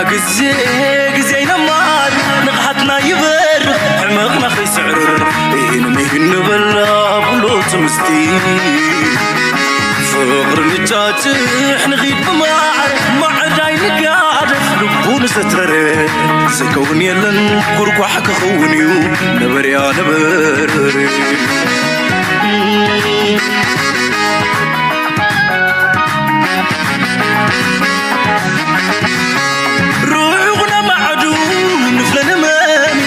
ግዜ ግዜ ይነማር ንቕሓትና ይበርኽ ሕመቕና ከይስዕርር ኢህን ምሂን ንበላ ብሎ ትምስቲ ፍቕሪ ንጫጭሕ ንኺድ ብማዕረ ማዕዳይ ንጋደፍ ልቡ ንዘትረረ ዘይከውን የለን ጉርጓሕ ክኸውን እዩ ነበርያ ነበር ርዑቕ ነማዕዱ ንፍለ ንመሚ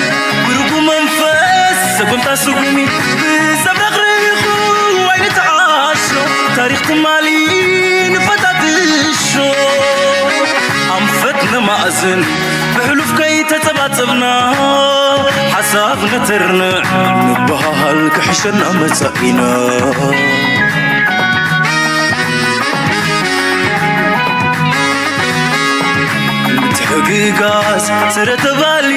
ብርጉ መንፈስ ሰጎምታ ስጉሚ ብዘብረቕርቑ ኣይንተዓሾ ታሪኽ ትማሊ ንፈታትሾ ኣንፈት ነማእዝን ብሕሉፍ ከይተጸባጸብና ሓሳብ ነተርንዕ ንበሃል ክሕሸና መጻኢና ምትሕግጋዝ ስረ ተባሊ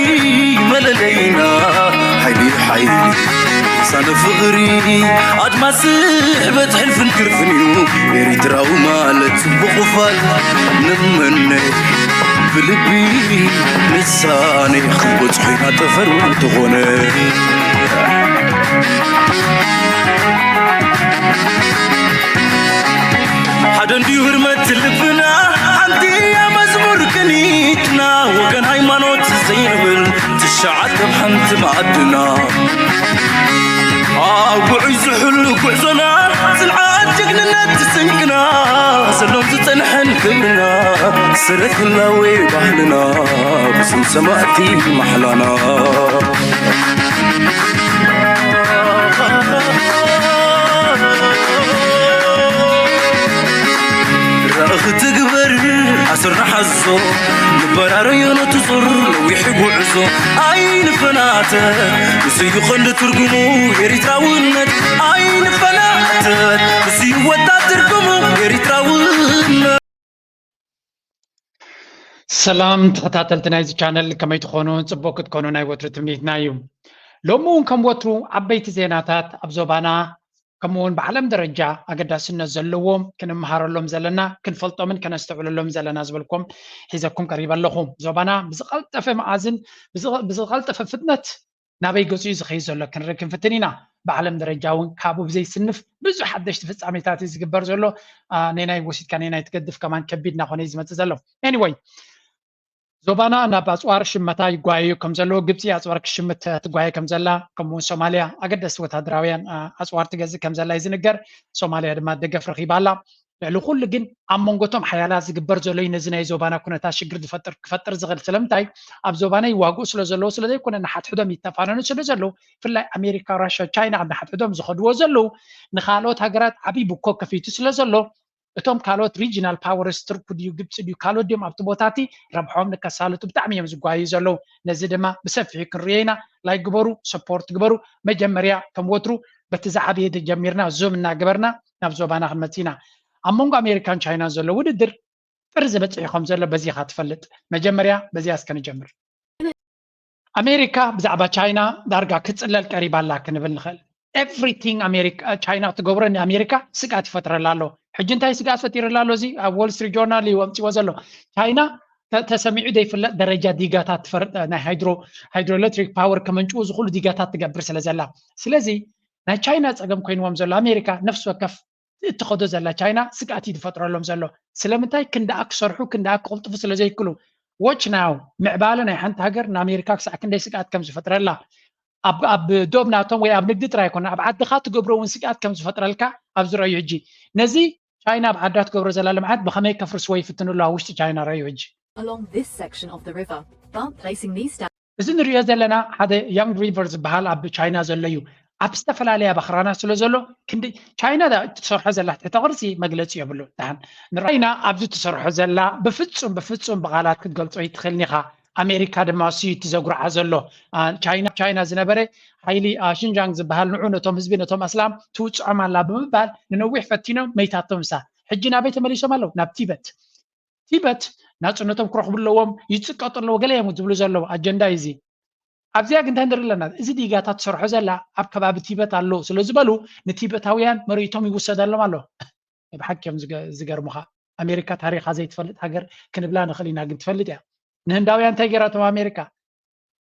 መለለይና ሓይሊ ሓይሊ ሳነ ፍቕሪ ኣድማስ ስሕበት ሕልፍን ክርፍን እዩ ኤሪትራዊ ማለት ጽቡቕ ፋል ንምነ ብልቢ ንሳነ ክንበጽሖ ኢና ጠፈር እንተኾነ ሓደ እንድዩ ህርመት ልብና ሓንቲ እያ መዝሙር ቅኒትና ወገን ሃይማኖት ዘይንብል ትሽዓተ ኣብ ሓንቲ ማዕድና ኣብ ውዑይ ዝሕሉ ጉዕዞና ጽንዓት ጅግንነት ስንቅና ዘሎን ዝጸንሐን ክብርና ስረት ህላዌ ባህልና ብስም ሰማእቲ ማሕላና ራእኺ ትግበር ኣስር ንሓዞ ንበራረዮ ነትጹር ነዊሕ ጉዕዞ ኣይንፈናተ ምስዩ ቐንዲ ትርጉሙ ኤሪትራውነት ኣይንፈናተ ምስዩ ወጣ ትርጉሙ ኤሪትራውነት ሰላም ተኸታተልቲ ናይዚ ቻነል ከመይ ትኾኑ? ጽቡቅ ክትኮኑ ናይ ወትሩ ትምኒትና እዩ። ሎሚ እውን ከም ወትሩ ዓበይቲ ዜናታት ኣብ ዞባና ከምኡ እውን ብዓለም ደረጃ ኣገዳስነት ዘለዎም ክንመሃረሎም ዘለና ክንፈልጦምን ከነስተውዕለሎም ዘለና ዝበልኩም ሒዘኩም ቀሪበ ኣለኹ። ዞባና ብዝቐልጠፈ መኣዝን ብዝቐልጠፈ ፍጥነት ናበይ ገጹ እዩ ዝኸይድ ዘሎ ክንርኢ ክንፍትን ኢና። ብዓለም ደረጃ እውን ካብኡ ብዘይስንፍ ብዙሕ ሓደሽቲ ፍጻሜታት እዩ ዝግበር ዘሎ። ነናይ ወሲድካ ነናይ ትገድፍ ከማን ከቢድ እናኾነ እዩ ዝመጽእ ዘሎ። Anyway ዞባና ናብ ኣጽዋር ሽመታ ይጓየዩ ከም ዘለዉ ግብፂ ኣጽዋር ክሽምት ትጓየ ከም ዘላ ከምኡውን ሶማልያ ኣገደስቲ ወታደራውያን ኣጽዋር ትገዝእ ከም ዘላ እዩ ዝንገር። ሶማልያ ድማ ደገፍ ረኺባ ኣላ። ልዕሊ ኩሉ ግን ኣብ መንጎቶም ሓያላት ዝግበር ዘሎ እዩ ነዚ ናይ ዞባና ኩነታት ሽግር ዝፈጥር ክፈጥር ዝኽእል ስለምንታይ ኣብ ዞባና ይዋግኡ ስለ ዘለዉ ስለ ዘይኮነ ንሓድሕዶም ይተፋነኑ ስለ ዘለዉ ብፍላይ ኣሜሪካ ራሽያ ቻይና ኣብ ንሓድሕዶም ዝኸድዎ ዘለዉ ንካልኦት ሃገራት ዓብዪ ብኮ ከፊቱ ስለ ዘሎ እቶም ካልኦት regional powers ቱርኪ ድዩ ግብፂ ድዩ ካልኦት ድዮም ኣብቲ ቦታ እቲ ረብሖም ንከሳልጡ ብጣዕሚ እዮም ዝጓዩ ዘለዉ ነዚ ድማ ብሰፊሑ ክንሪኦ ኢና። Like ግበሩ፣ support ግበሩ። መጀመርያ ከም ወትሩ በቲ ዝዓበየ ጀሚርና ዙም እናገበርና ናብ ዞባና ክንመፅእ ኢና። ኣብ መንጎ ኣሜሪካን ቻይናን ዘሎ ውድድር ጥርዚ በፂሑ ከም ዘሎ በዚ ኢኻ ትፈልጥ። መጀመርያ በዚኣ እስከ ንጀምር። ኣሜሪካ ብዛዕባ ቻይና ዳርጋ ክትፅለል ቀሪባ ኣላ ክንብል ንኽእል። Everything ኣሜሪካ ቻይና ትገብሮ ንኣሜሪካ ስግኣት ይፈጥረላ ኣሎ። ሕጂ እንታይ ስግኣት ፈጢርላ ኣሎ? እዚ ኣብ Wall Street Journal እዩ ኣምፅዎ ዘሎ። ቻይና ተሰሚዑ ዘይፍለጥ ደረጃ ዲጋታት ትፈርጥ ናይ hydro hydroelectric power ከመንጭዉ ዝኽእሉ ዲጋታት ትገብር ስለ ዘላ። ስለዚ ናይ ቻይና ፀገም ኮይንዎም ዘሎ ኣሜሪካ ነፍሲ ወከፍ እትኸዶ ዘላ ቻይና ስግኣት እዩ ዝፈጥረሎም ዘሎ። ስለምንታይ ክንደኣ ክሰርሑ ክንደኣ ክቕልጥፉ ስለ ዘይክሉ። Watch now ምዕባለ ናይ ሓንቲ ሃገር ንኣሜሪካ ክሳዕ ክንደይ ስግኣት ከም ዝፈጥረላ ኣብ ኣብ ዶብ ናቶም ወይ ኣብ ንግዲ ጥራይ ኣይኮነ ኣብ ዓድኻ ትገብሮ እውን ስግኣት ከም ዝፈጥረልካ ኣብ ዝረኣዩ ሕጂ ነዚ ቻይና ኣብ ዓዳ ትገብሮ ዘላ ልምዓት ብኸመይ ከፍርስዎ ይፍትኑ ኣለዉ ኣብ ውሽጢ ቻይና ረኣዩ ሕጂ along this section of the river, but placing these down. እዚ ንሪኦ ዘለና ሓደ ያንግ ሪቨር ዝበሃል ኣብ ቻይና ዘሎ እዩ። ኣብ ዝተፈላለያ ባኽራናት ስለ ዘሎ ክንዲ ቻይና እትሰርሖ ዘላ ትሕተ ቅርፂ መግለፂ የብሉ። ዳን ንራይና ኣብዚ ትሰርሖ ዘላ ብፍፁም ብፍፁም ብቓላት ክትገልፆ ይትኽእልን ኢኻ። ኣሜሪካ ድማ እሱ እዩ እቲ ዘጉርዓ ዘሎ። ቻይና ቻይና ዝነበረ ሓይሊ ሽንጃንግ ዝበሃል ንዑ ነቶም ህዝቢ ነቶም ኣስላም ትውፅዖም ኣላ ብምባል ንነዊሕ ፈቲኖም መይታቶም እሳ። ሕጂ ናበይ ተመሊሶም ኣለዉ? ናብ ቲበት። ቲበት ናፅነቶም ክረኽቡ ኣለዎም፣ ይፅቀጡ ኣለዎ፣ ገለ እዮም ዝብሉ ዘለዉ። ኣጀንዳ እዩ እዚ። ኣብዚኣ ግን እንታይ ንርኢ ኣለና? እዚ ዲጋታት ትሰርሖ ዘላ ኣብ ከባቢ ቲበት ኣሎ ስለ ዝበሉ ንቲበታውያን መሬቶም ይውሰደሎም ኣሎ። ናይ ብሓቂ እዮም ዝገርሙኻ። ኣሜሪካ ታሪኻ ዘይትፈልጥ ሃገር ክንብላ ንኽእል ኢና፣ ግን ትፈልጥ እያ። ንህንዳውያን እንታይ ገይራቶም ኣሜሪካ?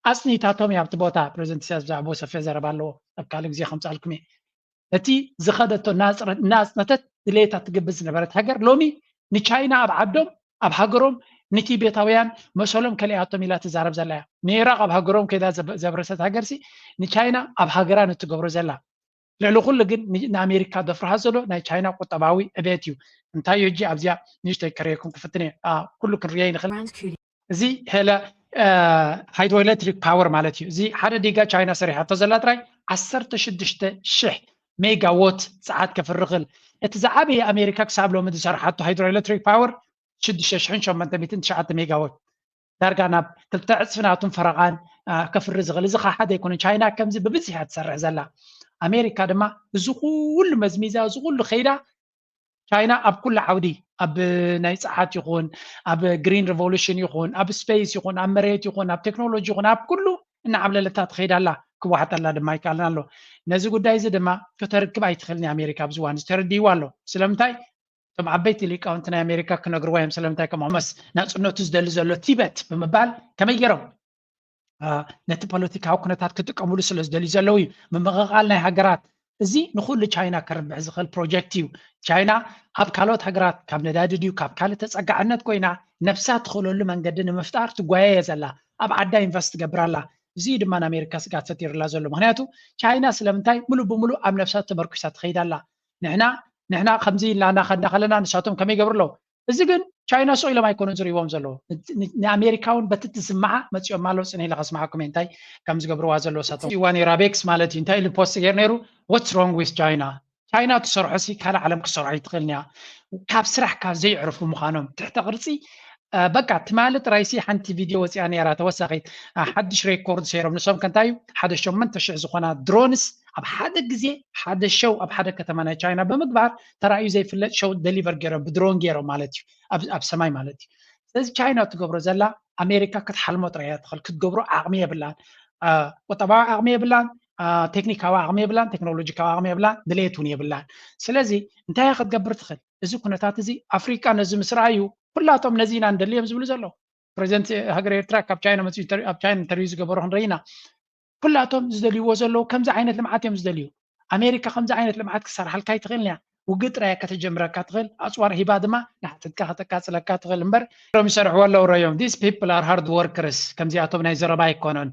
ኣጽኒታቶም እያ ኣብቲ ቦታ። ፕሬዚደንት ኢሳያስ ብዛዕባኡ ሰፊሕ ዘረባ ኣለዎ፣ ኣብ ካልእ ግዜ ከምጽኣልኩም እየ። እቲ ዝኸደቶ እናጽረ- እናጽነተት ድሌታ ትግብዝ ዝነበረት ሃገር ሎሚ ንቻይና ኣብ ዓዶም ኣብ ሃገሮም ንቲቤታውያን መሰሎም ከሊኣቶም ኢላ ትዛረብ ዘላ እያ። ንኢራቕ ኣብ ሃገሮም ከይዳ ዘብ- ዘብረሰት ሃገርሲ ንቻይና ኣብ ሃገራ ንትገብሮ ዘላ። ልዕሊ ኩሉ ግን ን- ንኣሜሪካ ደፍርሃ ዘሎ ናይ ቻይና ቁጠባዊ ዕቤት እዩ። እንታይ እዩ ሕጂ ኣብዚኣ ንእሽተይ ከርእየኩም ክፍትን እየ። ኣ፣ ኩሉ ክንርእዮ ይንኽእል። እዚ ሄለ ሃይድሮኤሌክትሪክ ፓወር ማለት እዩ። እዚ ሓደ ዲጋ ቻይና ሰሪሓቶ ዘላ ጥራይ ዓሰርተ ሽዱሽተ ሽሕ ሜጋዎት ሰዓት ከፍሪ ክእል። እቲ ዝዓበየ ኣሜሪካ ክሳብ ሎሚ ዝሰርሓቶ ሃይድሮኤሌክትሪክ ፓወር ሽዱሽተ ሽሕን ሸሞንተ ሚእትን ትሽዓተ ሜጋዎት፣ ዳርጋ ናብ ክልተ ዕፅፊ ናቱን ፈረቓን ከፍሪ ዝኽእል። እዚ ከዓ ሓደ ኣይኮነን። ቻይና ከምዚ ብብዝሒ እያ ትሰርሕ ዘላ። ኣሜሪካ ድማ እዚ ኩሉ መዝሚዛ፣ እዚ ኩሉ ከይዳ፣ ቻይና ኣብ ኩሉ ዓውዲ፣ ኣብ ናይ ፀዓት ይኹን፣ ኣብ ግሪን ሬቮሉሽን ይኹን፣ ኣብ ስፔስ ይኹን፣ ኣብ መሬት ይኹን፣ ኣብ ቴክኖሎጂ ይኹን፣ ኣብ ኩሉ እናዓብለለታ ትኸይድ ኣላ። ክዋሓጠላ ድማ ኣይከኣልን ኣሎ። ነዚ ጉዳይ እዚ ድማ ከተርክብ ኣይትኽእልን ኣሜሪካ ኣብዚ እዋን እዚ ተረዲእዋ ኣሎ። ስለምንታይ? እቶም ዓበይቲ ሊቃውንቲ ናይ ኣሜሪካ ክነግርዋ እዮም ስለምንታይ ከም ኦመስ ናጽነቱ ዝደሊ ዘሎ ቲበት ብምባል ከመይ ገይሮም ነቲ ፖለቲካዊ ኩነታት ክጥቀምሉ ስለ ዝደልዩ ዘለዉ እዩ። ምምቕቓል ናይ ሃገራት፣ እዚ ንኹሉ ቻይና ከርብሕ ዝኽእል ፕሮጀክት እዩ። ቻይና ኣብ ካልኦት ሃገራት ካብ ነዳዲ ድዩ ካብ ካልእ ተጸጋዕነት ኮይና ነብሳ ትኽእለሉ መንገዲ ንምፍጣር ትጓየ እየ ዘላ። ኣብ ዓዳ ኢንቨስት ትገብር ኣላ። እዚ ድማ ንኣሜሪካ ስጋት ፈጢሩላ ዘሎ። ምክንያቱ ቻይና ስለምንታይ ሙሉእ ብሙሉእ ኣብ ነብሳ ተመርኩሳ ትኸይድ ኣላ? ንሕና ንሕና ከምዚ ኢልና እናኸድና ከለና ንሳቶም ከመይ ይገብሩ ኣለዉ? እዚ ግን ቻይና ስቕ ኢሎም ኣይኮኑን ዝርእይዎም ዘለዉ። ንኣሜሪካ እውን በቲ ትስምዓ መፂኦም ኣለዉ። ፅነ ኢለ ከስምዓኩም እየ እንታይ ከም ዝገብርዋ ዘለዉ እሳቶም። እዋን ኢራቤክስ ማለት እዩ እንታይ ኢሉ ፖስት ገይሩ ነይሩ? What's wrong with China? ቻይና ትሰርሖ ሲ ካልእ ዓለም ክትሰርሖ ኣይትኽእልን እያ። ካብ ስራሕ ካብ ዘይዕርፉ ምዃኖም ትሕተ ቅርፂ በቃ ትማሊ ጥራይሲ ሓንቲ ቪድዮ ወፂኣ ነይራ ተወሳኺት ሓድሽ ሬኮርድ ሰይሮም ንሶም ከንታይ እዩ ሓደ ሸሞንተ ሽሕ ዝኾና ድሮንስ ኣብ ሓደ ግዜ ሓደ ሸው ኣብ ሓደ ከተማ ናይ ቻይና ብምግባር ተራእዩ ዘይፍለጥ ሸው ደሊቨር ገይሮም ብድሮን ገይሮም ማለት እዩ ኣብ ሰማይ ማለት እዩ። ስለዚ ቻይና ትገብሮ ዘላ ኣሜሪካ ክትሓልሞ ጥራይ እያ ትኽእል ክትገብሮ ዓቕሚ የብላን። ቁጠባዊ ዓቕሚ የብላን። ቴክኒካዊ ዓቕሚ የብላን። ቴክኖሎጂካዊ ዓቕሚ የብላን። ድሌት እውን የብላን። ስለዚ እንታይ ክትገብር ትኽእል? እዚ ኩነታት እዚ ኣፍሪቃ ነዚ ምስ ረኣዩ ኩላቶም ነዚ ኢና ንደሊ እዮም ዝብሉ ዘለዉ። ፕሬዚደንት ሃገር ኤርትራ ካብ ቻይና መፅኡ ኣብ ቻይና ኢንተርቪው ዝገበሮ ክንርኢ ኢና። ኩላቶም ዝደልይዎ ዘለዉ ከምዚ ዓይነት ልምዓት እዮም ዝደልዩ። ኣሜሪካ ከምዚ ዓይነት ልምዓት ክሰርሓልካ ኣይትኽእልን እያ። ውግእ ጥራይ ከተጀምረካ ትኽእል ኣፅዋር ሂባ ድማ ንሓትትካ ከተቃፅለካ ትኽእል እምበር ሮም ይሰርሕዎ ኣለዉ ረዮም these people are hard workers። ከምዚኣቶም ናይ ዘረባ ኣይኮኑን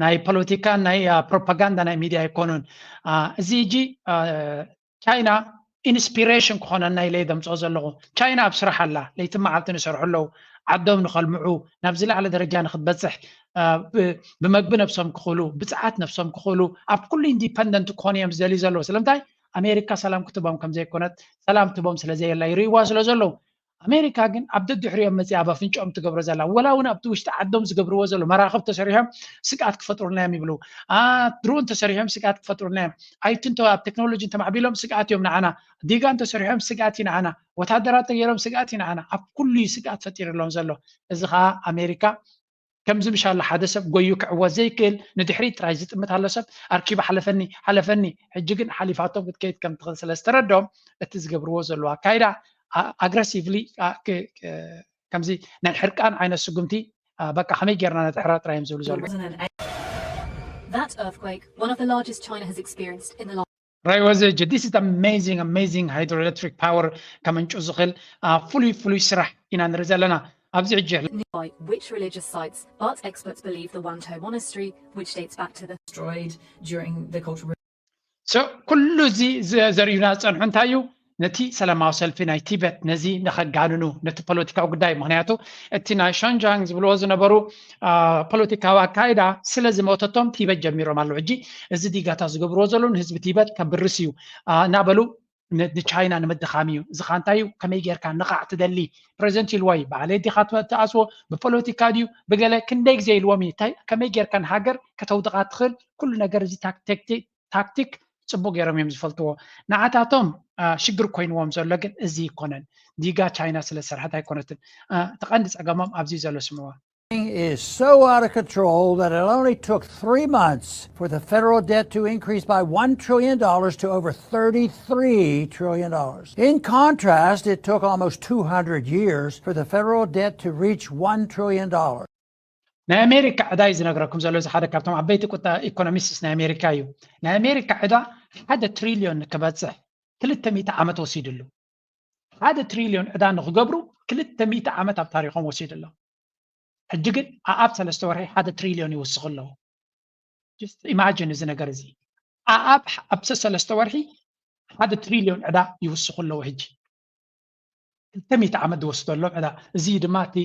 ናይ ፖለቲካን ናይ ፕሮፓጋንዳ ናይ ሚድያ ኣይኮኑን። እዚ ሕጂ ቻይና ኢንስፒሬሽን ክኾነና ኢለ ደምፅኦ ዘለኹ። ቻይና ኣብ ስራሕ ኣላ ለይቲ መዓልቲ ንሰርሑ ኣለዉ ዓዶም ንኸልምዑ ናብ ዝለዓለ ደረጃ ንክትበፅሕ ብመግቢ ነብሶም ክኽእሉ ብፅዓት ነብሶም ክኽእሉ ኣብ ኩሉ ኢንዲፐንደንት ክኾኑ እዮም ዝደልዩ ዘለዉ። ስለምንታይ ኣሜሪካ ሰላም ክትቦም ከም ዘይኮነት ሰላም ትቦም ስለ ዘየላ ይርእይዋ ስለ ዘለዉ ኣሜሪካ ግን ኣብ ደድሕሪኦም መፅያ ኣብ ኣፍንጭኦም ትገብሮ ዘላ ወላ እውን ኣብቲ ውሽጢ ዓዶም ዝገብርዎ ዘሎ መራኽብ ተሰሪሖም ስግኣት ክፈጥሩልና እዮም ይብሉ። ድሮን ተሰሪሖም ስግኣት ክፈጥሩልና እዮም። ኣይትንቶ ኣብ ቴክኖሎጂ እንተማዕቢሎም ስግኣት እዮም ንዓና። ዲጋ እንተሰሪሖም ስግኣት እዩ ንዓና። ወታደራት ተገይሮም ስግኣት እዩ ንዓና። ኣብ ኩሉ እዩ ስግኣት ፈጢሩሎም ዘሎ። እዚ ከዓ ኣሜሪካ ከምዚ ምሻሎ ሓደ ሰብ ጎዩ ክዕወት ዘይክእል ንድሕሪት ጥራይ ዝጥምት ኣሎ ሰብ ኣርኪቡ ሓለፈኒ ሓለፈኒ ሕጂ ግን ሓሊፋቶም ክትከይድ ከም ትኽእል ስለ ዝተረድኦም እቲ ዝገብርዎ ዘለዉ ኣካይዳ ኣግረሲቭሊ ከምዚ ናይ ሕርቃን ዓይነት ስጉምቲ በቃ ከመይ ጌርና ነጥሕራ ጥራይ እዮም ዝብሉ ዘለዉ። That earthquake, one of the largest China has experienced in the last ራይ ወዚ ሕጂ this is amazing amazing hydroelectric power ከመንጩ ዝኽእል ፍሉይ ፍሉይ ስራሕ ኢና ንርኢ ዘለና ኣብዚ ሕጂ which religious sites, but experts believe the Wanto Monastery, which dates back to the destroyed during the Cultural so ኩሉ እዚ ዘርእዩና ዝፀንሑ እንታይ እዩ ነቲ ሰላማዊ ሰልፊ ናይ ቲበት ነዚ ንኸጋንኑ ነቲ ፖለቲካዊ ጉዳይ ምክንያቱ እቲ ናይ ሾንጃንግ ዝብልዎ ዝነበሩ ፖለቲካዊ ኣካይዳ ስለ ዝሞተቶም ቲበት ጀሚሮም ኣለዉ ሕጂ እዚ ዲጋታ ዝገብርዎ ዘለዉ ንህዝቢ ቲበት ከብርስ እዩ እናበሉ ንቻይና ንምድኻም እዩ እዚ ካ እንታይ እዩ ከመይ ጌርካ ንቓዕ ትደሊ ፕሬዚደንት ኢልዋ እዩ በዓለይ ዲኻ ትኣስዎ ብፖለቲካ ድዩ ብገለ ክንደይ ግዜ ኢልዎም እዩ ከመይ ጌርካ ንሃገር ከተውድቓ ትኽእል ኩሉ ነገር እዚ ታክቲክ ጽቡቅ ገይሮም እዮም ዝፈልጥዎ። ንዓታቶም ሽግር ኮይንዎም ዘሎ ግን እዚ ይኮነን። ዲጋ ቻይና ስለ ዝሰርሐት ኣይኮነትን። እቲ ቀንዲ ጸገሞም ኣብዚ ዘሎ ስምዕዋ። is so out of control that it only took three months for the federal debt to increase by one trillion dollars to over thirty-three trillion dollars. In contrast, it took almost two hundred years for the federal debt to reach one trillion dollars. ናይ ኣሜሪካ ዕዳ እዩ ዝነግረኩም ዘሎ። እዚ ሓደ ካብቶም ዓበይቲ ቁጣ ኢኮኖሚስትስ ናይ ኣሜሪካ እዩ። ናይ ኣሜሪካ ዕዳ ሓደ ትሪልዮን ክበፅሕ ክልተ ሚእቲ ዓመት ወሲድሉ። ሓደ ትሪልዮን ዕዳ ንክገብሩ ክልተ ሚእቲ ዓመት ኣብ ታሪኮም ወሲዱ ኣሎ። ሕጂ ግን ኣኣብ ሰለስተ ወርሒ ሓደ ትሪልዮን ይውስኽ ኣለዉ። ኢማጂን እዚ ነገር እዚ ኣኣብ ኣብ ሰለስተ ወርሒ ሓደ ትሪልዮን ዕዳ ይውስኹ ኣለዉ። ሕጂ ክልተ ሚእቲ ዓመት ዝወስደሎም ዕዳ። እዚ ድማ እቲ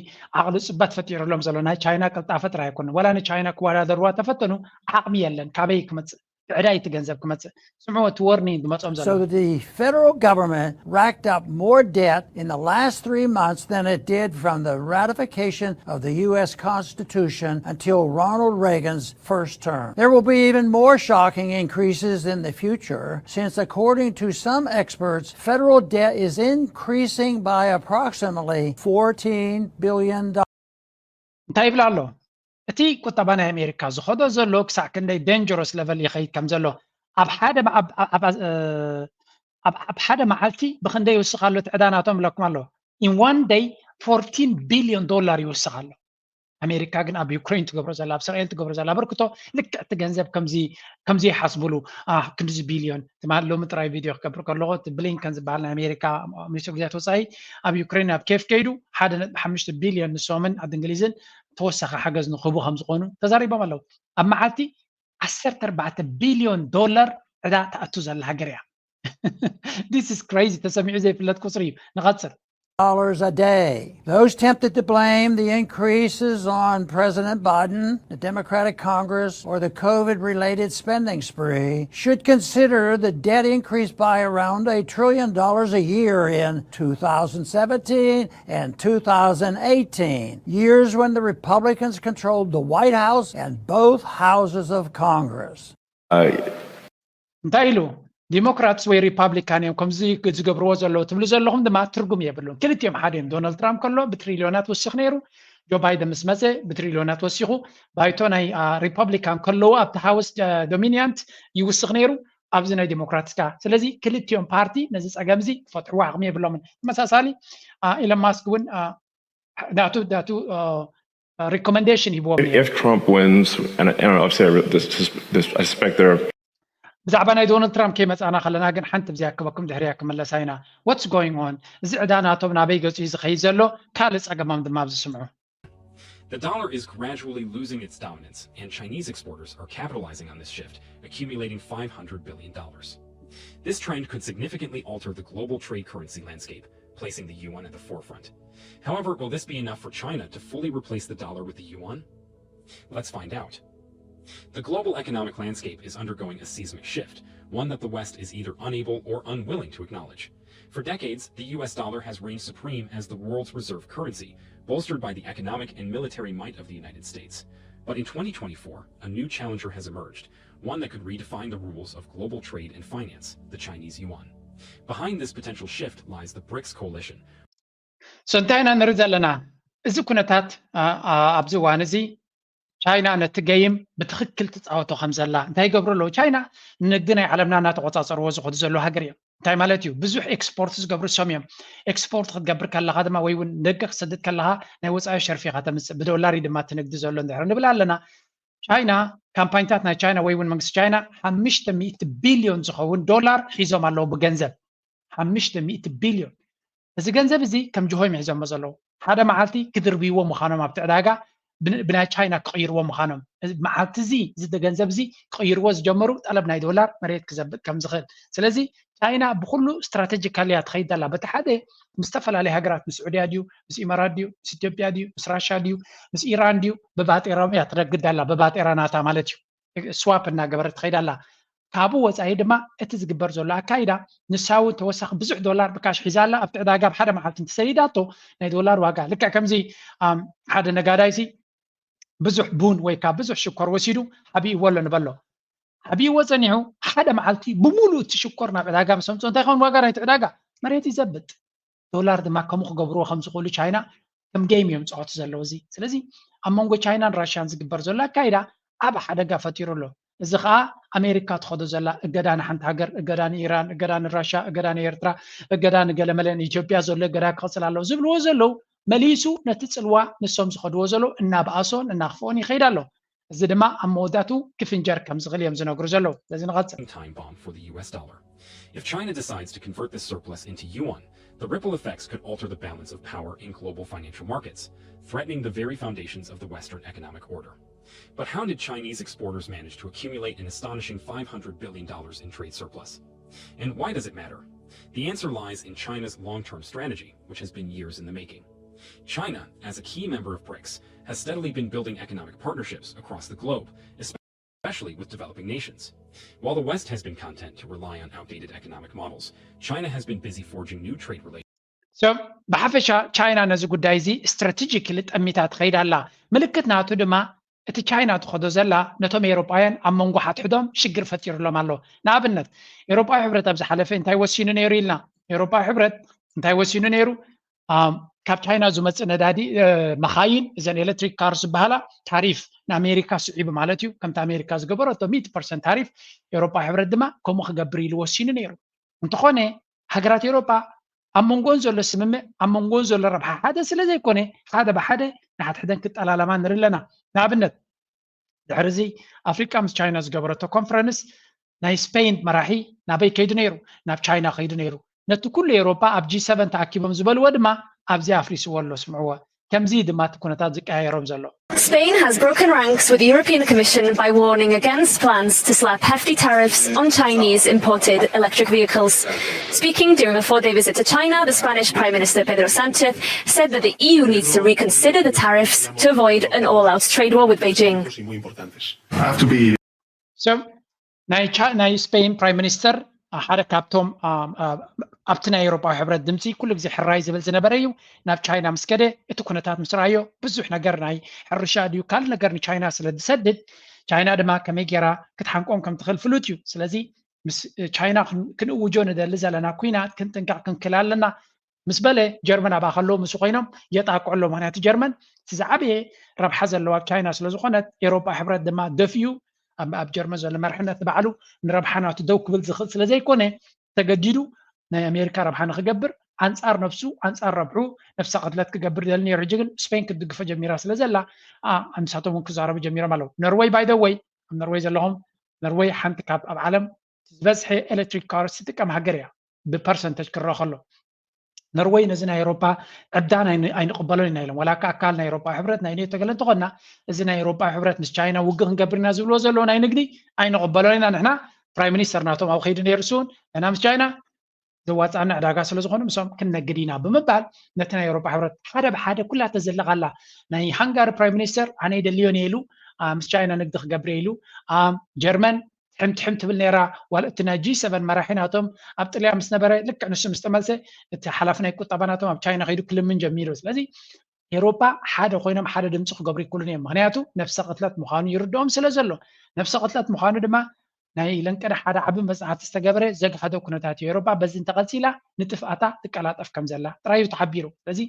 ዓቕሊ ፅበት ፈጢሩሎም ዘሎ ናይ ቻይና ቅልጣፈ ጥራይ ኣይኮነን። ዋላ ንቻይና ክወዳደርዋ ተፈተኑ ዓቕሚ የለን። ካበይ ክመፅእ? ብዕዳ እዩ እቲ ገንዘብ ክመፅእ። ስምዑ እቲ ወርኒንግ ዝመፆም ዘሎ። So the federal government racked up more debt in the last three months than it did from the ratification of the U S Constitution until Ronald Reagan's first term. There will be even more shocking increases in the future, since, according to some experts, federal debt is increasing by approximately fourteen billion dollars. እንታይ ይብል ኣሎ? እቲ ቁጠባ ናይ ኣሜሪካ ዝኸዶ ዘሎ ክሳዕ ክንደይ ደንጀረስ ለቨል ይኸይድ ከም ዘሎ ኣብ ሓደ መዓ- ኣብ- ኣብ- እ፣ ኣብ ኣብ ሓደ መዓልቲ ብክንደይ ይውስኽ ኣሎ እቲ ዕዳ ናቶም ኢለኩም ኣሎ። In one day fourteen billion dollar ይውስኽ ኣሎ። ኣሜሪካ ግን ኣብ ዩክሬን ትገብሮ ዘላ ኣብ እስራኤል ትገብሮ ዘላ ኣበርክቶ ልክዕ እቲ ገንዘብ ከምዚ ከምዚ ይሓስብሉ። አ ክንድዚ ቢልዮን ትማል ሎሚ ጥራይ ቪድዮ ክገብር ከለኹ እቲ ብሊንከን ዝበሃል ናይ ኣሜሪካ ሚኒስትር ጉዳያት ወፃኢ ኣብ ዩክሬን ኣብ ኬፍ ከይዱ ሓደ ነጥቢ ሓሙሽተ ቢልዮን ንሶምን ዓዲ እንግሊዝን ተወሳኺ ሓገዝ ንክህቡ ከም ዝኾኑ ተዛሪቦም ኣለዉ። ኣብ መዓልቲ ዓሰርተ ኣርባዕተ ቢልዮን ዶላር ዕዳ ትኣቱ ዘላ ሃገር እያ። This is crazy። ተሰሚዑ ዘይፍለጥ ቁፅሪ እዩ። ንቐፅል። Dollars a day. Those tempted to blame the increases on President Biden, the Democratic Congress, or the COVID related spending spree should consider the debt increase by around a trillion dollars a year in two thousand seventeen and two thousand eighteen, years when the Republicans controlled the White House and both houses of Congress. እንታይ ኢሉ? ዲሞክራትስ ወይ ሪፓብሊካን እዮም ከምዚ ዝገብርዎ ዘለዉ ትብሉ ዘለኹም ድማ ትርጉም የብሉን። ክልቲኦም ሓደ እዮም። ዶናልድ ትራምፕ ከሎ ብትሪልዮናት ወሲኽ ነይሩ። ጆ ባይደን ምስ መፀ ብትሪልዮናት ወሲኹ። ባይቶ ናይ ሪፓብሊካን ከለዉ ኣብቲ ሃውስ ዶሚኒያንት ይውስኽ ነይሩ። ኣብዚ ናይ ዲሞክራትስ ከኣ። ስለዚ ክልቲኦም ፓርቲ ነዚ ፀገም እዚ ክፈትሕዎ ዓቕሚ የብሎምን። ተመሳሳሊ ኢለን ማስክ እውን ናቱ ናቱ ሪኮመንዴሽን ሂብዎም ነይሩ። If Trump wins, and, and obviously I, re- this, this, I suspect there are ብዛዕባ ናይ ዶናልድ ትራምፕ ከይመፃና ከለና ግን ሓንቲ ብዚኣ ክበኩም ድሕሪያ ክምለሳ ኢና። What's going on? እዚ ዕዳ ናቶም ናበይ ገፁ እዩ ዝኸይድ ዘሎ? ካልእ ፀገሞም ድማ ኣብዚ ስምዑ። The dollar is gradually losing its dominance, and Chinese exporters are capitalizing on this shift, accumulating five hundred billion dollars. This trend could significantly alter the global trade currency landscape, placing the yuan at the forefront. However, will this be enough for China to fully replace the dollar with the yuan? Let's find out. The global economic landscape is undergoing a seismic shift, one that the West is either unable or unwilling to acknowledge. For decades, the U S dollar has reigned supreme as the world's reserve currency, bolstered by the economic and military might of the United States. But in twenty twenty-four, a new challenger has emerged, one that could redefine the rules of global trade and finance, the Chinese yuan. Behind this potential shift lies the brics coalition, So እንታይ ኢና ንርኢ ዘለና? እዚ ኩነታት ኣብዚ እዋን እዚ ቻይና ነቲ ገይም ብትኽክል ትፃወቶ ከም ዘላ እንታይ ይገብሩ ኣለዉ? ቻይና ንንግዲ ናይ ዓለምና እናተቆፃፀርዎ ዝኸዱ ዘለዉ ሃገር እዮም። እንታይ ማለት እዩ? ብዙሕ ኤክስፖርት ዝገብሩ እሶም እዮም። ኤክስፖርት ክትገብር ከለኻ ድማ ወይ እውን ንግዲ ክትሰድድ ከለኻ ናይ ወፃኢ ሸርፊ ኢኻ ተምፅእ። ብዶላር እዩ ድማ እቲ ንግዲ ዘሎ እንድሕር ንብል ኣለና። ቻይና ካምፓኒታት ናይ ቻይና ወይ እውን መንግስቲ ቻይና ሓሙሽተ ሚእቲ ቢልዮን ዝኸውን ዶላር ሒዞም ኣለዉ ብገንዘብ ሓሙሽተ ሚእቲ ቢልዮን። እዚ ገንዘብ እዚ ከም ጅሆ እዮም ሒዞሞ ዘለዉ። ሓደ መዓልቲ ክድርብይዎ ምዃኖም ኣብቲ ዕዳጋ ብናይ ቻይና ክቕይርዎ ምዃኖም። መዓልቲ እዚ እዚ ገንዘብ እዚ ክቕይርዎ ዝጀመሩ ጠለብ ናይ ዶላር መሬት ክዘብጥ ከም ዝኽእል። ስለዚ ቻይና ብኩሉ ስትራቴጂካል እያ ትኸይድ ዘላ። በቲ ሓደ ምስ ዝተፈላለዩ ሃገራት ምስ ስዑድያ ድዩ ምስ ኢማራት ድዩ ምስ ኢትዮጵያ ድዩ ምስ ራሻ ድዩ ምስ ኢራን ድዩ ብባጤራኦም እያ ትነግድ ዘላ። ብባጤራ ናታ ማለት እዩ። ስዋፕ እናገበረት ትኸይድ ኣላ። ካብኡ ወፃኢ ድማ እቲ ዝግበር ዘሎ ኣካይዳ ንሳ እውን ተወሳኺ ብዙሕ ዶላር ብካሽ ሒዛ ኣላ። ኣብቲ ዕዳጋ ኣብ ሓደ መዓልቲ እንተሰዲዳቶ ናይ ዶላር ዋጋ ልክዕ ከምዚ ሓደ ነጋዳይሲ ብዙሕ ቡን ወይ ካብ ብዙሕ ሽኮር ወሲዱ ሓቢእዎ ኣሎ ንበሎ። ሓቢእዎ ፀኒሑ ሓደ መዓልቲ ብሙሉእ እቲ ሽኮር ናብ ዕዳጋ ምስ ኣምፅኦ እንታይ ይኸውን ዋጋ ናይቲ ዕዳጋ? መሬት ይዘብጥ። ዶላር ድማ ከምኡ ክገብርዎ ከም ዝኽእሉ ቻይና ከም ጌም እዮም ዝፃወቱ ዘለዉ። እዚ ስለዚ ኣብ መንጎ ቻይናን ራሽያን ዝግበር ዘሎ ኣካይዳ ዓቢ ሓደጋ ፈጢሩ ኣሎ። እዚ ከዓ ኣሜሪካ ትኸዶ ዘላ እገዳ ንሓንቲ ሃገር፣ እገዳ ንኢራን፣ እገዳ ንራሽያ፣ እገዳ ንኤርትራ፣ እገዳ ንገለመለ ንኢትዮጵያ ዘሎ እገዳ ክቕፅል ኣለዎ ዝብልዎ ዘለዉ መሊሱ ነቲ ጽልዋ ንሶም ዝኸድዎ ዘለዉ እናበኣሶን እናኽፍኦን ይኸይድ ኣሎ። እዚ ድማ ኣብ መወዳእትኡ ክፍንጀር ከም ዝኽእል እዮም ዝነግሩ ዘለዉ። ስለዚ ንቐጽል። Time bomb for the U S dollar. If China decides to convert this surplus into yuan, the ripple effects could alter the balance of power in global financial markets, threatening the very foundations of the Western economic order. But how did Chinese exporters manage to accumulate an astonishing five hundred billion dollars in trade surplus? And why does it matter? The answer lies in China's long term strategy, which has been years in the making. China, as a key member of brics, has steadily been building economic partnerships across the globe, especially with developing nations. While the West has been content to rely on outdated economic models, China has been busy forging new trade relationships. So ብሓፈሻ ቻይና ነዚ ጉዳይ እዚ ስትራቴጂክ ልጠሚታ ትኸይድ ኣላ። ምልክት ናቱ ድማ እቲ ቻይና ትኸዶ ዘላ ነቶም ኤሮጳውያን ኣብ መንጎ ሓትሕዶም ሽግር ፈጢሩሎም ኣሎ። ንኣብነት ኤሮጳዊ ሕብረት ኣብ ዝሓለፈ እንታይ ወሲኑ ነይሩ ኢልና፣ ኤሮጳዊ ሕብረት እንታይ ወሲኑ ነይሩ? ካብ ቻይና ዝመፅእ ነዳዲ፣ መኻይን፣ እዘን ኤሌክትሪክ ካር ዝበሃላ ታሪፍ ንኣሜሪካ ስዒቡ ማለት እዩ። ከምቲ ኣሜሪካ ዝገበረቶ ሚእቲ ፐርሰንት ታሪፍ ኤሮጳዊ ሕብረት ድማ ከምኡ ክገብር ኢሉ ወሲኑ ነይሩ። እንተኾነ ሃገራት ኤሮጳ ኣብ መንጎን ዘሎ ስምምዕ ኣብ መንጎን ዘሎ ረብሓ ሓደ ስለ ዘይኮነ ሓደ ብሓደ ንሓድሕደን ክጠላለማ ንርኢ ኣለና። ንኣብነት ድሕሪ እዚ ኣፍሪቃ ምስ ቻይና ዝገበረቶ ኮንፈረንስ ናይ ስፔን መራሒ ናበይ ከይዱ ነይሩ? ናብ ቻይና ከይዱ ነይሩ። ነቲ ኩሉ ኤውሮጳ ኣብ ጂ ሰቨን ተኣኪቦም ዝበልዎ ድማ ኣብዚ ኣፍሪስዎ ኣሎ። ስምዕዎ። ከምዚ ድማ እቲ ኩነታት ዝቀያየሮም ዘሎ። Spain has broken ranks with the European Commission by warning against plans to slap hefty tariffs on Chinese imported electric vehicles. Speaking during a four day visit to China, the Spanish Prime Minister Pedro Sanchez said that the E U needs to reconsider the tariffs to avoid an all out trade war with Beijing. I have to be So ናይ ቻ ናይ ስፔን ፕራይም ሚኒስተር ሓደ ካብቶም ኣብቲ ናይ ኤውሮፓዊ ሕብረት ድምፂ ኩሉ ግዜ ሕራይ ዝብል ዝነበረ እዩ። ናብ ቻይና ምስ ከደ እቲ ኩነታት ምስ ረኣዮ ብዙሕ ነገር ናይ ሕርሻ ድዩ ካልእ ነገር ንቻይና ስለ ዝሰድድ ቻይና ድማ ከመይ ጌራ ክትሓንቆም ከም ትኽእል ፍሉጥ እዩ። ስለዚ ምስ ቻይና ክንእውጆ ንደሊ ዘለና ኩናት ክንጥንቀቕ ክንክል ኣለና ምስ በለ ጀርመን ኣብኣ ከለዉ ምስ ኮይኖም የጣቅዑ ኣለዉ። ምክንያቱ ጀርመን እቲ ዝዓበየ ረብሓ ዘለዋ ኣብ ቻይና ስለ ዝኾነት ኤውሮፓ ሕብረት ድማ ደፊኡ ኣብ ጀርመን ዘሎ መርሕነት ንባዕሉ ንረብሓ ናቱ ደው ክብል ዝኽእል ስለ ዘይኮነ ተገዲዱ ናይ ኣሜሪካ ረብሓ ንክገብር ኣንፃር ነብሱ ኣንፃር ረብሑ ነብሰ ቅትለት ክገብር ደሊ ነይሩ። ሕጂ ግን ስፔን ክትድግፎ ጀሚራ ስለ ዘላ ምሳቶም እውን ክዛረቡ ጀሚሮም ኣለዉ። ኖርወይ ባይ ዘ ወይ ኣብ ኖርወይ ዘለኹም ኖርወይ ሓንቲ ካብ ኣብ ዓለም ዝበዝሐ ኤሌክትሪክ ካርስ ትጥቀም ሃገር እያ ብፐርሰንተጅ ክረአ ከሎ። ኖርወይ ነዚ ናይ ኤውሮፓ ዕብዳን ኣይንቕበሎን ኢና ኢሎም። ዋላ እካ ኣካል ናይ ኤውሮፓ ሕብረት ናይ ኔቶ ገለ እንተኾና እዚ ናይ ኤውሮፓ ሕብረት ምስ ቻይና ውግእ ክንገብር ኢና ዝብልዎ ዘለዉ ናይ ንግዲ ኣይንቕበሎን ኢና። ንሕና ፕራይም ሚኒስተር ናቶም ኣብ ከይዲ ነይሩ ስውን ንሕና ምስ ቻይና ዘዋፅኣና ዕዳጋ ስለ ዝኾነ ምሶም ክንነግድ ኢና ብምባል ነቲ ናይ ኤውሮፓ ሕብረት ሓደ ብሓደ ኩላ ተዘለቓላ። ናይ ሃንጋሪ ፕራይም ሚኒስተር ኣነ ይደልዮን እየ ኢሉ ምስ ቻይና ንግዲ ክገብር ኢሉ ጀርመን ትሕም ትሕም ትብል ነይራ። ዋላ እቲ ናይ ጂ ሰቨን መራሒ ናቶም ኣብ ጥልያን ምስ ነበረ ልክዕ ንሱ ምስ ተመልሰ እቲ ሓላፊ ናይ ቁጠባ ናቶም ኣብ ቻይና ከይዱ ክልምን ጀሚሩ። ስለዚ ኤውሮፓ ሓደ ኮይኖም ሓደ ድምፂ ክገብሩ ይክእሉን እዮም። ምክንያቱ ነብሰ ቅትለት ምዃኑ ይርድኦም ስለ ዘሎ ነብሰ ቅትለት ምዃኑ ድማ ናይ ለንቀደ ሓደ ዓቢ መፅናዕቲ ዝተገበረ ዘግሃደ ኩነታት እዩ። ኤውሮፓ በዚ እንተቐፂላ ንጥፍኣታ ትቀላጠፍ ከም ዘላ ጥራይ እዩ ተሓቢሩ። ስለዚ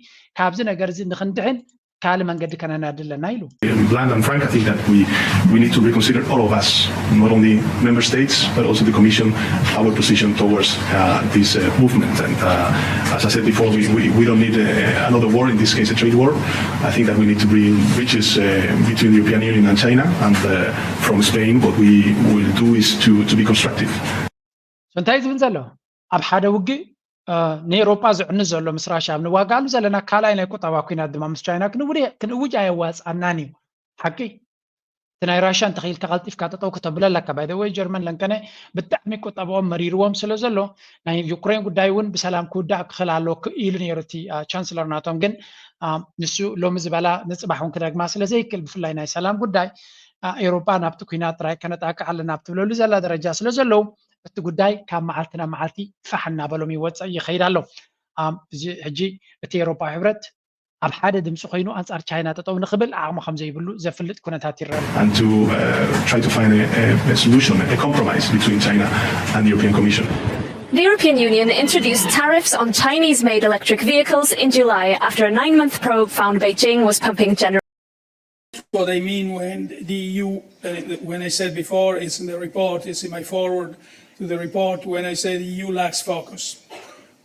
ካብዚ ነገር እዚ ንክንድሕን ካልእ መንገዲ ከነናዲ ኣለና ኢሉ። Blunt and frank, I think that we, we need to reconsider all of us, not only member states, but also the Commission, our position towards uh, this uh, movement. And uh, as I said before, we, we, we don't need uh, another war, in this case a trade war. I think that we need to bring bridges uh, between the European Union and China, and uh, from Spain, what we will do is to, to be constructive. እንታይ ዝብል ዘሎ ኣብ ሓደ ውግእ ንኤውሮጳ ዝዕኑ ዘሎ ምስ ራሽያ ኣብ ንዋጋሉ ዘለና ካልኣይ ናይ ቁጠባ ኩናት ድማ ምስ ቻይና ክንውጅ ኣየዋፅኣናን እዩ። ሓቂ እቲ ናይ ራሽያ እንተኽኢልካ ቀልጢፍካ ጠጠው ክተብሎ ኣለካ። ባይ ዘ ወይ ጀርመን ለንቀነ ብጣዕሚ ቁጠባኦም መሪርዎም ስለ ዘሎ ናይ ዩክሬን ጉዳይ እውን ብሰላም ክውዳእ ክኽእል ኣሎ ኢሉ ነይሩ እቲ ቻንስለር ናቶም። ግን ንሱ ሎሚ ዝበላ ንፅባሕ እውን ክደግማ ስለ ዘይክእል ብፍላይ ናይ ሰላም ጉዳይ ኤውሮጳ ናብቲ ኩናት ጥራይ ከነጣቅዕ ኣለና ኣብ ትብለሉ ዘላ ደረጃ ስለ ዘለዉ እቲ ጉዳይ ካብ መዓልቲ ናብ መዓልቲ ፋሕ እናበሎም ይወፅእ ይኸይድ ኣሎ። እዚ ሕጂ እቲ ኤውሮጳዊ ሕብረት ኣብ ሓደ ድምፂ ኮይኑ ኣንፃር ቻይና ጠጠው ንክብል ዓቕሚ ከም ዘይብሉ ዘፍልጥ ኩነታት ይረአ ኣሎ። And to uh, try to find a, a, a solution, a compromise between China and the European Commission. The European Union introduced tariffs on Chinese made electric vehicles in July after a nine month probe found Beijing was pumping general. What I mean when the E U, uh, when I said before, it's in the report, it's in my forward to the report, when I say the E U lacks focus.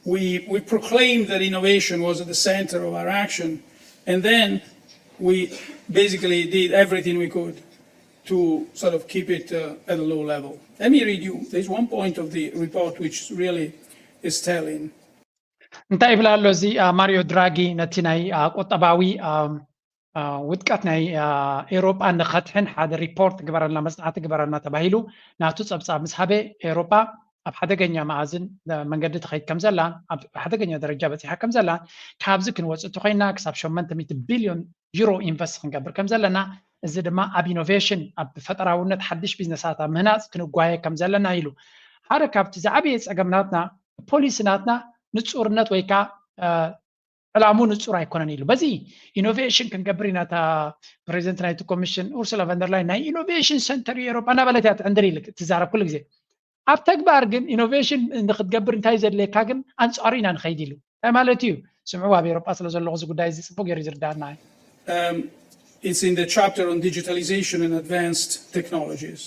We, we proclaimed that innovation was at the center of our action, and then we basically did everything we could to sort of keep it uh, at a low level. Let me read you. There's one point of the report which really is telling. እንታይ ይብል ኣሎ እዚ ማሪዮ ድራጊ ነቲ ናይ ቁጠባዊ ውድቀት ናይ ኤውሮጳ ንኸትሕን ሓደ ሪፖርት ግበረልና፣ መፅናዕቲ ግበረልና ተባሂሉ ናቱ ፀብፃብ ምስ ሃበ፣ ኤውሮጳ ኣብ ሓደገኛ መኣዝን መንገዲ ትኸይድ ከም ዘላን ኣብ ሓደገኛ ደረጃ በፂሓ ከም ዘላን፣ ካብዚ ክንወፅእ እንተኮይና ክሳብ ሸሞንተ ሚእቲ ቢልዮን ዩሮ ኢንቨስት ክንገብር ከም ዘለና፣ እዚ ድማ ኣብ ኢኖቬሽን፣ ኣብ ፈጠራውነት፣ ሓድሽ ቢዝነሳት ኣብ ምህናፅ ክንጓየ ከም ዘለና ኢሉ። ሓደ ካብቲ ዝዓበየ ፀገም ናትና ፖሊሲ ናትና ንፁርነት ወይ ከዓ ዕላሙ ንፁር ኣይኮነን ኢሉ። በዚ ኢኖቬሽን ክንገብር ኢና፣ እታ ፕሬዚደንት ናይቲ ኮሚሽን ኡርሱላ ቨንደርላይን ናይ ኢኖቬሽን ሰንተር እዩ ኤሮፓ እናበለት እያ ትዕንድር ኢሉ ትዛረብ ኩሉ ግዜ። ኣብ ተግባር ግን ኢኖቬሽን ንክትገብር እንታይ ዘድልየካ ግን ኣንፃሩ ኢና ንኸይድ ኢሉ። እንታይ ማለት እዩ? ስምዑ፣ ኣብ ኤሮፓ ስለ ዘለኹ እዚ ጉዳይ እዚ ፅቡቅ ገይሩ ዝርዳእና እዩ። Um, it's in the chapter on digitalization and advanced technologies.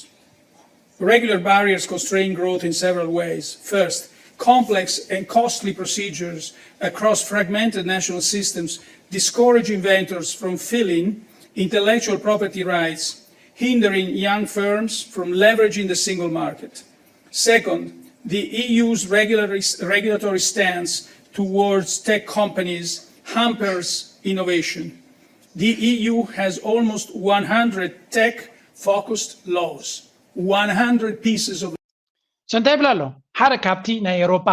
Regular barriers constrain growth in several ways. First, complex and costly procedures across fragmented national systems discourage inventors from filling intellectual property rights, hindering young firms from leveraging the single market. Second, the E U's regulatory, regulatory stance towards tech companies hampers innovation. The E U has almost one hundred tech focused laws, one hundred pieces of So እንታይ ይብል ኣሎ? ሓደ ካብቲ ናይ ኤሮፓ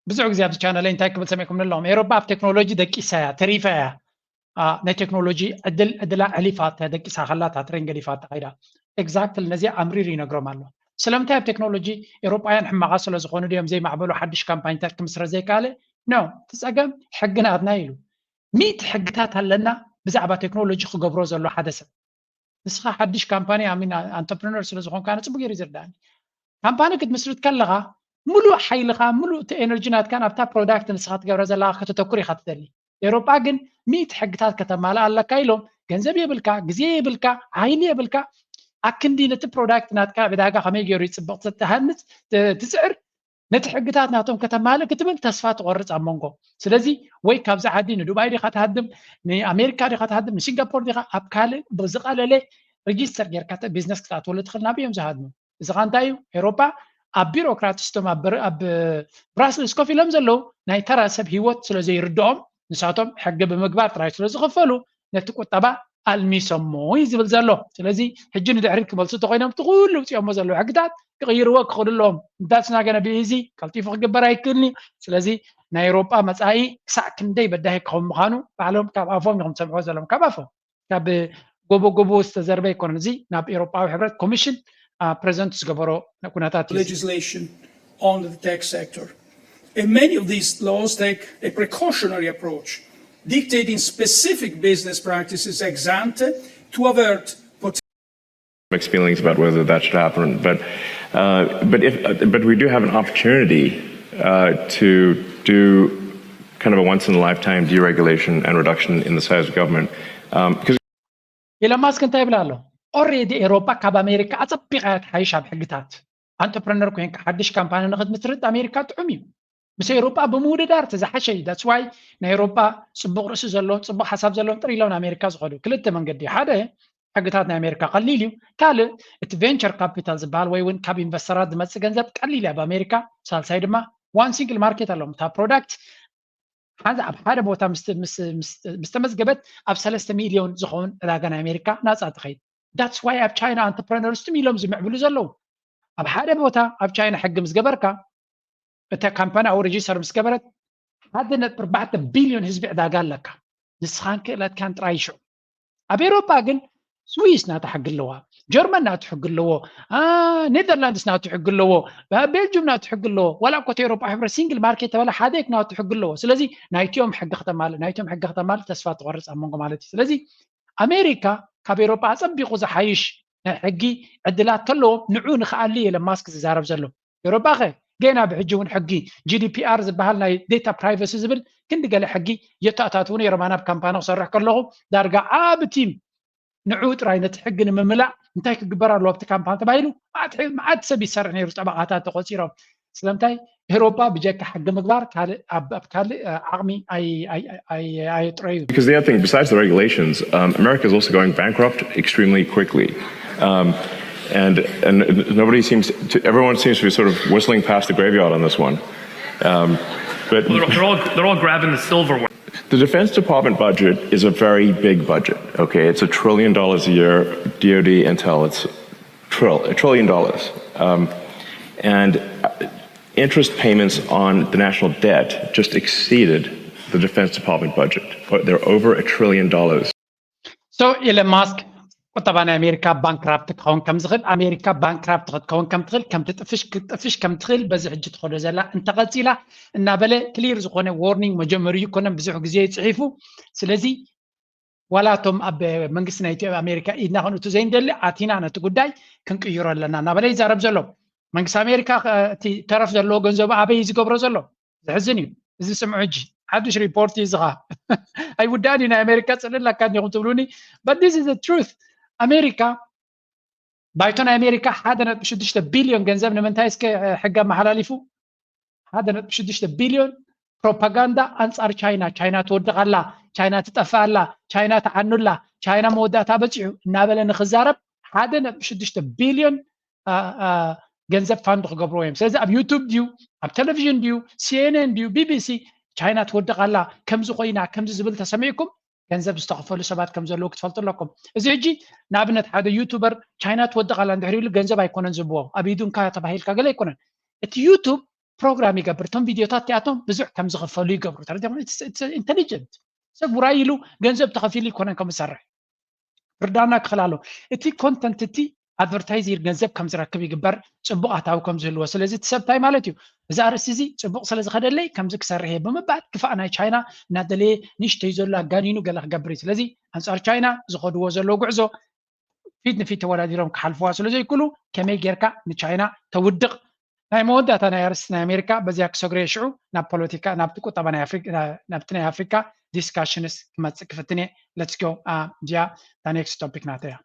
ብዙሕ ግዜ ኣብዚ ቻነለይ እንታይ ክብል ሰሚዕኩም ኣለኹም? ኤሮፓ ኣብ ቴክኖሎጂ ደቂሳ እያ፣ ተሪፋ እያ። ናይ ቴክኖሎጂ ዕድል ዕድላ ኣሕሊፋ ተደቂሳ ከላ፣ እታ ትሬን ገዲፋ ተኸይዳ። ኤግዛክትሊ ነዚኣ ኣምሪሩ ይነግሮም ኣሎ። ስለምንታይ ኣብ ቴክኖሎጂ ኤውሮጳውያን ሕማቓት ስለ ዝኾኑ ድዮም ዘይማዕበሉ፣ ሓድሽ ካምፓኒታት ክምስረት ዘይከኣለ? ኖ፣ እቲ ጸገም ሕጊ ናትና ኢሉ። ሚእቲ ሕግታት ኣለና ብዛዕባ ቴክኖሎጂ ክገብሮ ዘሎ ሓደ ሰብ። ንስኻ ሓድሽ ካምፓኒ ኣሚን ኣንተርፕረነር ስለ ዝኾንካ ኣነ ጽቡቅ ገይሩ ይዝርዳእኒ። ካምፓኒ ክትምስርት ከለኻ ምሉእ ሓይልኻ ምሉእ እቲ ኤነርጂ ናትካ ናብታ ፕሮዳክት ንስኻ ትገብረ ዘለኻ ከተተኩር ኢኻ ትደሊ። ኤውሮጳ ግን ሚእቲ ሕግታት ከተማልእ ኣለካ ኢሎም፣ ገንዘብ የብልካ፣ ግዜ የብልካ፣ ሓይሊ የብልካ፣ ኣክንዲ ነቲ ፕሮዳክት ናትካ ዕዳጋ ከመይ ገይሩ ይፅብቕ ትሃንፅ ትፅዕር፣ ነቲ ሕግታት ናቶም ከተማልእ ክትብል ተስፋ ትቆርፅ ኣብ መንጎ። ስለዚ ወይ ካብዚ ዓዲ ንዱባይ ዲኻ ትሃድም፣ ንኣሜሪካ ዲኻ ትሃድም፣ ንሲንጋፖር ዲኻ ኣብ ካልእ ብዝቐለለ ሬጂስተር ጌርካ ቢዝነስ ክትኣትወሉ ትኽእል ናበይ እዮም ዝሃድሙ? እዚ ኸ እንታይ እዩ? ኤውሮጳ ኣብ ቢሮክራትስቶም ኣብ ብራስልስ ኮፍ ኢሎም ዘለዉ ናይ ተራ ሰብ ህይወት ስለ ዘይርድኦም ንሳቶም ሕጊ ብምግባር ጥራይ ስለ ዝኽፈሉ ነቲ ቁጠባ ኣልሚሶሞ እዩ ዝብል ዘሎ። ስለዚ ሕጂ ንድሕሪት ክመልሱ እንተኮይኖም እቲ ኩሉ ውፅኦሞ ዘለዉ ሕግታት ክቕይርዎ ክኽእሉ ኣለዎም። That's not gonna be easy። ቀልጢፉ ክግበር ኣይክእልን እዩ። ስለዚ ናይ ኤውሮጳ መፃኢ ክሳዕ ክንደይ በዳሂ ክኸውን ምዃኑ ባዕሎም ካብ ኣፎም እዮም ዝሰምዕዎ ዘለዎም፣ ካብ ኣፎም። ካብ ጎቦ ጎቦ ዝተዘርበ ኣይኮነን። እዚ ናብ ኤውሮጳዊ ሕብረት ኮሚሽን ፕሬዘንት ዝገበሮ ኩነታት እዩ። Legislation on the tech sector. And many of these laws take a precautionary approach, dictating specific business practices ex ante to avert mixed feelings about whether that should happen. But uh, but if uh, but we do have an opportunity uh, to do kind of a once in a lifetime deregulation and reduction in the size of government. Um, ኢሎን ማስክ እንታይ ይብል ኣሎ? ኦሬዲ ኤውሮጳ ካብ ኣሜሪካ ኣጸቢቓ እያ ትሓይሽ ኣብ ሕግታት። ኣንተርፕረነር ኮይንካ ሓድሽ ካምፓኒ ንክትምስርት ኣሜሪካ ጥዑም እዩ። ምስ ኤውሮጳ ብምውድዳር እቲ ዝሓሸ እዩ። That's why ናይ ኤውሮጳ ጽቡቕ ርእሲ ዘለዎም፣ ጽቡቕ ሓሳብ ዘለዎም ጥር ኢሎም ንኣሜሪካ ዝኸዱ። ክልተ መንገዲ እዩ። ሓደ፣ ሕግታት ናይ ኣሜሪካ ቀሊል እዩ። ካልእ፣ እቲ ቬንቸር ካፒታል ዝበሃል ወይ እውን ካብ ኢንቨስተራት ዝመጽእ ገንዘብ ቀሊል እዩ ኣብ ኣሜሪካ። ሳልሳይ ድማ ዋን ሲንግል ማርኬት ኣለዎም። እታ ፕሮዳክት ሓንዚ ኣብ ሓደ ቦታ ምስ ተመዝገበት ኣብ ሰለስተ ሚልዮን ዝኸውን ዕዳጋ ናይ ኣሜሪካ ናፃ ትኸይድ። That's why ኣብ ቻይና ኣንተርፕረነርስ ትም ኢሎም ዝምዕብሉ ዘለዉ። ኣብ ሓደ ቦታ ኣብ ቻይና ሕጊ ምስ ገበርካ፣ እታ ካምፓኒ ኣብኡ ሬጂስተር ምስ ገበረት ሓደ ነጥቢ ኣርባዕተ ቢልዮን ህዝቢ ዕዳጋ ኣለካ። ንስኻን ክእለትካን ጥራይ ሽዑ። ኣብ ኤውሮጳ ግን ስዊስ ናታ ሕጊ ኣለዋ፣ ጀርመን ናቱ ሕጊ ኣለዎ፣ ኔዘርላንድስ ናቱ ሕጊ ኣለዎ፣ ቤልጅም ናቱ ሕጊ ኣለዎ። ዋላ እኮ እቲ ኤውሮጳ ሕብረት ሲንግል ማርኬት ተበለ ሓደ ናቱ ሕጊ ኣለዎ። ስለዚ ናይቲኦም ሕጊ ከተማልእ ናይቶም ሕጊ ከተማልእ ተስፋ ትቆርፅ ኣብ መንጎ ማለት እዩ። ስለዚ ኣሜሪካ ካብ ኤውሮጳ ኣፀቢቑ ዝሓይሽ ናይ ሕጊ ዕድላት ከለዎም ንዑ ንክኣሊ ኤለን ማስክ ዝዛረብ ዘሎ። ኤውሮጳ ከ ገና ብሕጂ እውን ሕጊ ጂ ዲ ፒ ኣር ዝበሃል ናይ ዴታ ፕራይቨሲ ዝብል ክንዲ ገለ ሕጊ የተኣታትዉ ነይሮም። ኣነ ኣብ ካምፓኒ ክሰርሕ ከለኹ ዳርጋ ዓቢ ቲም ንዑ ጥራይ ነቲ ሕጊ ንምምላእ እንታይ ክግበር ኣለዎ ኣብቲ ካምፓኒ ተባሂሉ መዓት ሰብ ይሰርሕ ነይሩ፣ ጠበቓታት ተቆፂሮም። ስለምንታይ ኤውሮጳ ብጀካ ሕጊ ምግባር ካልእ ኣብ ኣብ ካልእ ዓቕሚ ኣየጥረዩ። Because the other thing, besides the regulations, um, America is also going bankrupt extremely quickly. Um, and and nobody seems to, everyone seems to be sort of whistling past the graveyard on this one. Um, but they're, all, they're all grabbing the silverware. The Defense Department budget is a very big budget. Okay, it's a trillion dollars a year, D O D, intel, it's trill, a trillion dollars. Um, and interest payments on the national debt just exceeded the Defense Department budget. They're over a trillion dollars. So Elon Musk ቁጠባ ናይ ኣሜሪካ ባንክራፕት ክኸውን ከም ዝኽእል ኣሜሪካ ባንክራፕት ክትከውን ከም ትኽእል ከም ትጥፍሽ ክትጥፍሽ ከም ትኽእል በዚ ሕጂ ትኸዶ ዘላ እንተቐፂላ እናበለ ክሊር ዝኾነ ዎርኒንግ መጀመሪ ይኮነን ብዙሕ ግዜ ይፅሒፉ። ስለዚ ዋላቶም ኣብ መንግስቲ ናይ ኢትዮጵያ ኣሜሪካ ኢድና ክንእቱ ዘይንደሊ ኣቲና ነቲ ጉዳይ ክንቅይሮ ኣለና እናበለ ይዛረብ ዘሎ። መንግስቲ ኣሜሪካ እቲ ተረፍ ዘለዎ ገንዘቡ ኣበይ ዝገብሮ ዘሎ? ዘሕዝን እዩ። እዚ ስምዑ ሕጂ ሓዱሽ ሪፖርት እዩ ዝኻ ኣይውዳእን እዩ ናይ ኣሜሪካ ፅልላካ እንዲኹም ትብሉኒ። But this is the truth. ኣሜሪካ ባይቶ ናይ ኣሜሪካ ሓደ ነጥቢ ሽዱሽተ ቢልዮን ገንዘብ ንምንታይ እስከ ሕጊ ኣመሓላሊፉ? ሓደ ነጥቢ ሽዱሽተ ቢልዮን ፕሮፓጋንዳ ኣንፃር ቻይና። ቻይና ትወድቕ ኣላ፣ ቻይና ትጠፍእ ኣላ፣ ቻይና ትዓኑ ኣላ፣ ቻይና መወዳእታ በፂሑ እናበለ ንክዛረብ ሓደ ነጥቢ ሽዱሽተ ቢልዮን ገንዘብ ፋንድ ክገብርዎ እዮም። ስለዚ ኣብ ዩቱብ ድዩ ኣብ ቴሌቪዥን ድዩ ሲኤንኤን ድዩ ቢቢሲ ቻይና ትወድቕ ኣላ ከምዚ ኮይና ከምዚ ዝብል ተሰሚዕኩም ገንዘብ ዝተኸፈሉ ሰባት ከም ዘለዉ ክትፈልጡ ኣለኩም። እዚ ሕጂ ንኣብነት ሓደ ዩቱበር ቻይና ትወድቕ ኣላ እንድሕር ኢሉ ገንዘብ ኣይኮነን ዝብዎ ኣብ ኢዱ እንካ ተባሂልካ ገለ ኣይኮነን። እቲ ዩቱብ ፕሮግራም ይገብር እቶም ቪድዮታት እቲኣቶም ብዙሕ ከም ዝኽፈሉ ይገብሩ። ተረዲኹም? ኢንቴሊጀንት ሰብ ውራይ ኢሉ ገንዘብ ተኸፊሉ ይኮነን ከም ዝሰርሕ ርዳና ክኽላሎ እቲ ኮንተንት እቲ ኣድቨርታይዝ ገንዘብ ከም ዝረክብ ይግበር ፅቡቅ ኣታዊ ከም ዝህልዎ። ስለዚ እቲ ሰብ እንታይ ማለት እዩ? እዚ ኣርእስቲ እዚ ፅቡቅ ስለ ዝኸደለይ ከምዚ ክሰርሕ እየ ብምባል ክፋእ ናይ ቻይና እናደለየ ንሽተይ ዘሎ ኣጋኒኑ ገለ ክገብር እዩ። ስለዚ ኣንፃር ቻይና ዝኸድዎ ዘለዉ ጉዕዞ ፊት ንፊት ተወዳዲሮም ክሓልፍዋ ስለ ዘይክእሉ ከመይ ጌርካ ንቻይና ተውድቕ? ናይ መወዳእታ ናይ ኣርእስቲ ናይ ኣሜሪካ በዚኣ ክሰግሮ እየ። ሽዑ ናብ ፖለቲካ ናብቲ ቁጠባ ናብቲ ናይ ኣፍሪካ ዲስካሽንስ ክመፅእ ክፍትን እየ። Let's go. እዚኣ እታ ኔክስት ቶፒክ ናተይ እያ።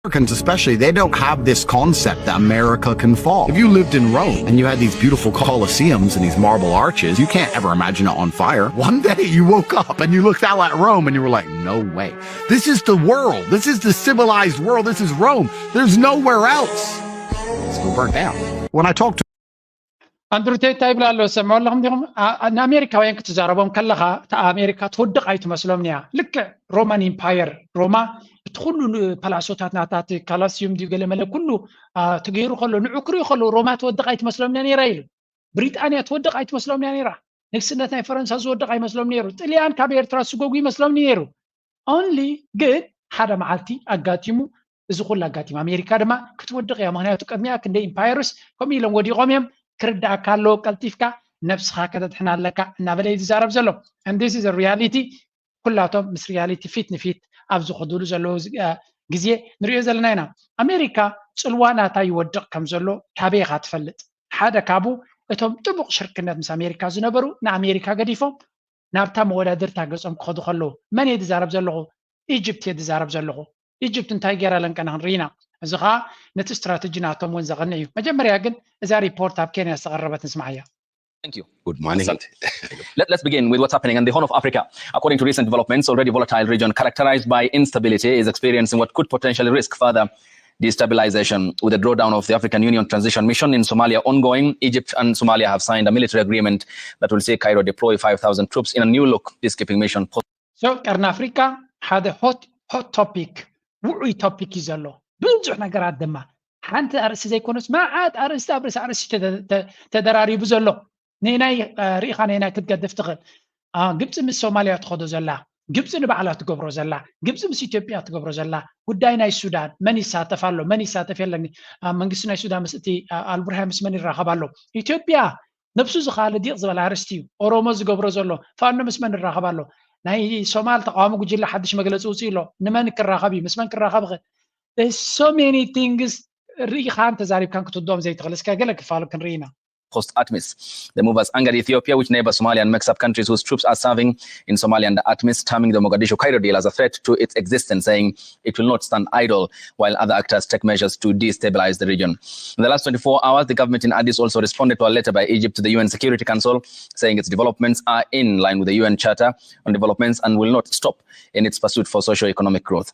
Americans especially, they don't have this concept that America can fall. If you lived in Rome and you had these beautiful colosseums and these marble arches, you can't ever imagine it on fire. One day you woke up and you looked out at Rome and you were like, no way. This is the world. This is the civilized world. This is Rome. There's nowhere else. It's gonna burn down. When I talk to ኣንድሩ ቴት እንታይ ይብል ኣሎ? ሰምዑ ኣለኹም ዲኹም? ንኣሜሪካውያን ክትዛረቦም ከለኻ እታ ኣሜሪካ ትወድቕ ኣይትመስሎምን እያ። ልክዕ ሮማን ኢምፓየር ሮማ እቲ ኩሉ ፓላሶታት ናታ እቲ ካላሲዩም ድዩ ገለመለ ኩሉ ተገይሩ ከሎ ንዑ ክሪኡ ከለዉ ሮማ ትወድቕ ኣይትመስሎምን እያ ነይራ ኢሉ። ብሪጣንያ ትወድቕ ኣይትመስሎምን እያ ነይራ። ንግስነት ናይ ፈረንሳ ዝወድቕ ኣይመስሎም ነይሩ። ጥልያን ካብ ኤርትራ ዝስጎጉ ይመስሎም ነይሩ። Only ግን ሓደ መዓልቲ ኣጋጢሙ እዚ ኩሉ ኣጋጢሙ። ኣሜሪካ ድማ ክትወድቕ እያ። ምክንያቱ ቅድሚኣ ክንደይ ኢምፓየርስ ከምኡ ኢሎም ወዲቖም እዮም። ክርዳእካ ኣለዎ ቀልጢፍካ ነብስኻ ከተድሕን ኣለካ እናበለ እዩ ዝዛረብ ዘሎ። And this is a reality። ኩላቶም ምስ ሪያሊቲ ፊት ንፊት ኣብ ዝኸድሉ ዘለዉ ግዜ ንሪኦ ዘለና ኢና። ኣሜሪካ ፅልዋ ናታ ይወድቕ ከም ዘሎ ካበይ ኢኻ ትፈልጥ? ሓደ ካብኡ እቶም ጥቡቕ ሽርክነት ምስ ኣሜሪካ ዝነበሩ ንኣሜሪካ ገዲፎም ናብታ መወዳድርታ ገጾም ክኸዱ ከለዉ መን እየ ዝዛረብ ዘለኹ? ኢጅፕት እየ ዝዛረብ ዘለኹ። ኢጅፕት እንታይ ገይራ ለንቀና ክንርኢና። እዚ ኸዓ ነቲ ስትራተጂ ናቶም እውን ዘቐንዕ እዩ። መጀመርያ ግን እዛ ሪፖርት ኣብ ኬንያ ዝተቐረበት ንስማዓያ። Thank you. Good morning. Let, let's begin with what's happening in the Horn of Africa. According to recent developments, already volatile region characterized by instability is experiencing what could potentially risk further destabilization. With the drawdown of the African Union transition mission in Somalia ongoing, Egypt and Somalia have signed a military agreement that will see Cairo deploy five thousand troops in a new look peacekeeping mission. So ቀርኒ ኣፍሪካ ሓደ ሆት ሆት ቶፒክ ውዑይ ቶፒክ እዩ ዘሎ። ብዙሕ ነገራት ድማ ሓንቲ ኣርእስቲ ዘይኮነስ መዓት ኣርእስቲ ኣብ ርእሲ ኣርእስቲ ተደራሪቡ ዘሎ። ነናይ ርኢኻ ነናይ ክትገድፍ ትኽእል። ግብፂ ምስ ሶማልያ ትኸዶ ዘላ፣ ግብፂ ንባዕላ ትገብሮ ዘላ፣ ግብፂ ምስ ኢትዮጵያ ትገብሮ ዘላ ጉዳይ ናይ ሱዳን መን ይሳተፍ ኣሎ መን ይሳተፍ የለን። መንግስቲ ናይ ሱዳን ምስ እቲ ኣልቡርሃን ምስ መን ይራኸብ ኣሎ? ኢትዮጵያ ነብሱ ዝኸኣለ ዲቕ ዝበለ ኣርስቲ እዩ። ኦሮሞ ዝገብሮ ዘሎ ፋኖ ምስ መን ይራኸብ ኣሎ? ናይ ሶማል ተቃዋሚ ጉጅለ ሓድሽ መግለፂ ውፅእ ኣሎ። ንመን ክራኸብ እዩ? ምስ መን ክራኸብ ይኽእል? So many things ርኢኻን ተዛሪብካን ክትውድኦም ዘይትኽእል። እስከ ገለ ክፋሉ ክንርኢ ኢና። post ATMIS. The move has angered Ethiopia, which neighbors Somalia and makes up countries whose troops are serving in Somalia under ATMIS, terming the Mogadishu Cairo deal as a threat to its existence, saying it will not stand idle while other actors take measures to destabilize the region. In the last twenty-four hours, the government in Addis also responded to a letter by Egypt to the U N Security Council, saying its developments are in line with the U N Charter on Developments and will not stop in its pursuit for socio-economic growth.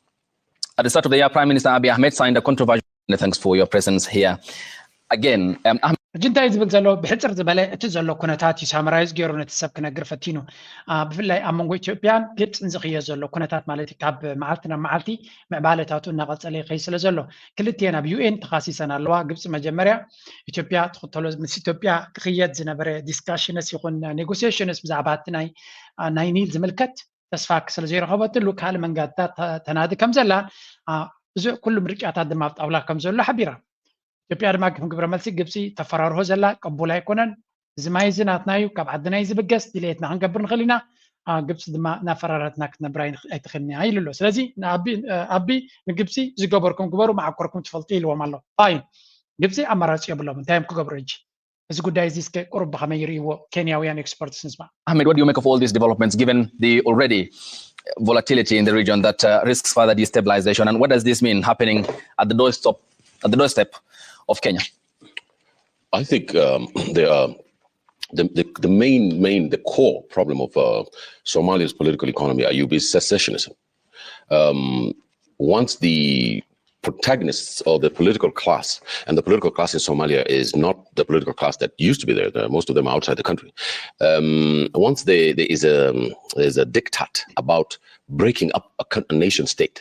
At the start of the year, Prime Minister Abiy Ahmed signed a controversial. Thanks for your presence here again. Um, Ahmed. ሕጂ እንታይ እዩ ዝብል ዘሎ? ብሕፅር ዝበለ እቲ ዘሎ ኩነታት እዩ ሳምራይዝ ገይሩ ነቲ ሰብ ክነግር ፈቲኑ። ብፍላይ ኣብ መንጎ ኢትዮጵያን ግብፅን ዝኽየድ ዘሎ ኩነታት ማለት እዩ፣ ካብ መዓልቲ ናብ መዓልቲ ምዕባለታቱ እናቐፀለ ይኸይ ስለ ዘሎ፣ ክልቲኤን ኣብ ዩ ኤን ተኻሲሰን ኣለዋ። ግብፂ መጀመርያ ኢትዮጵያ ትኽተሎ፣ ምስ ኢትዮጵያ ክኽየድ ዝነበረ ዲስካሽንስ ይኹን ኔጎሲሽንስ ብዛዕባ እቲ ናይ ኒል ዝምልከት ተስፋ ስለ ዘይረኸበትሉ ካልእ መንገድታት ተናዲ ከም ዘላ፣ እዚ ኩሉ ምርጫታት ድማ ኣብ ጣውላ ከም ዘሎ ሓቢራ። ኢትዮጵያ ድማ ከም ግብረ መልሲ ግብፂ ተፈራርሆ ዘላ ቅቡል ኣይኮነን። እዚ ማይ እዚ ናትና እዩ፣ ካብ ዓድና እዩ ዝብገስ፣ ድሌትና ክንገብር ንኽእል ኢና። ግብፂ ድማ እናፈራረትና ክትነብር ኣይትኽእልን እያ ኢሉ ኣሎ። ስለዚ ኣቢ ንግብፂ ዝገበርኩም ግበሩ፣ መዓኮርኩም ትፈልጡ ኢልዎም ኣሎ። ፋይን፣ ግብፂ ኣማራፂ የብሎም። እንታይ እዮም ክገብሩ ሕጂ? እዚ ጉዳይ እዚ እስከ ቁሩብ ብኸመይ ይርእይዎ ኬንያውያን ኤክስፐርትስ ንስማዕ። Ahmed, what do you make of all these developments, given the already volatility in the region that uh, risks further destabilization? And what does this mean happening at the doorstep, at the doorstep of Kenya? I think um, there are the, the, the main main the core problem of uh, Somalia's political economy, Ayub, is secessionism. Um, once the protagonists or the political class, and the political class in Somalia is not the political class that used to be there. Most of them are outside the country. Um, once they, there is a there's a diktat about breaking up a, a nation state.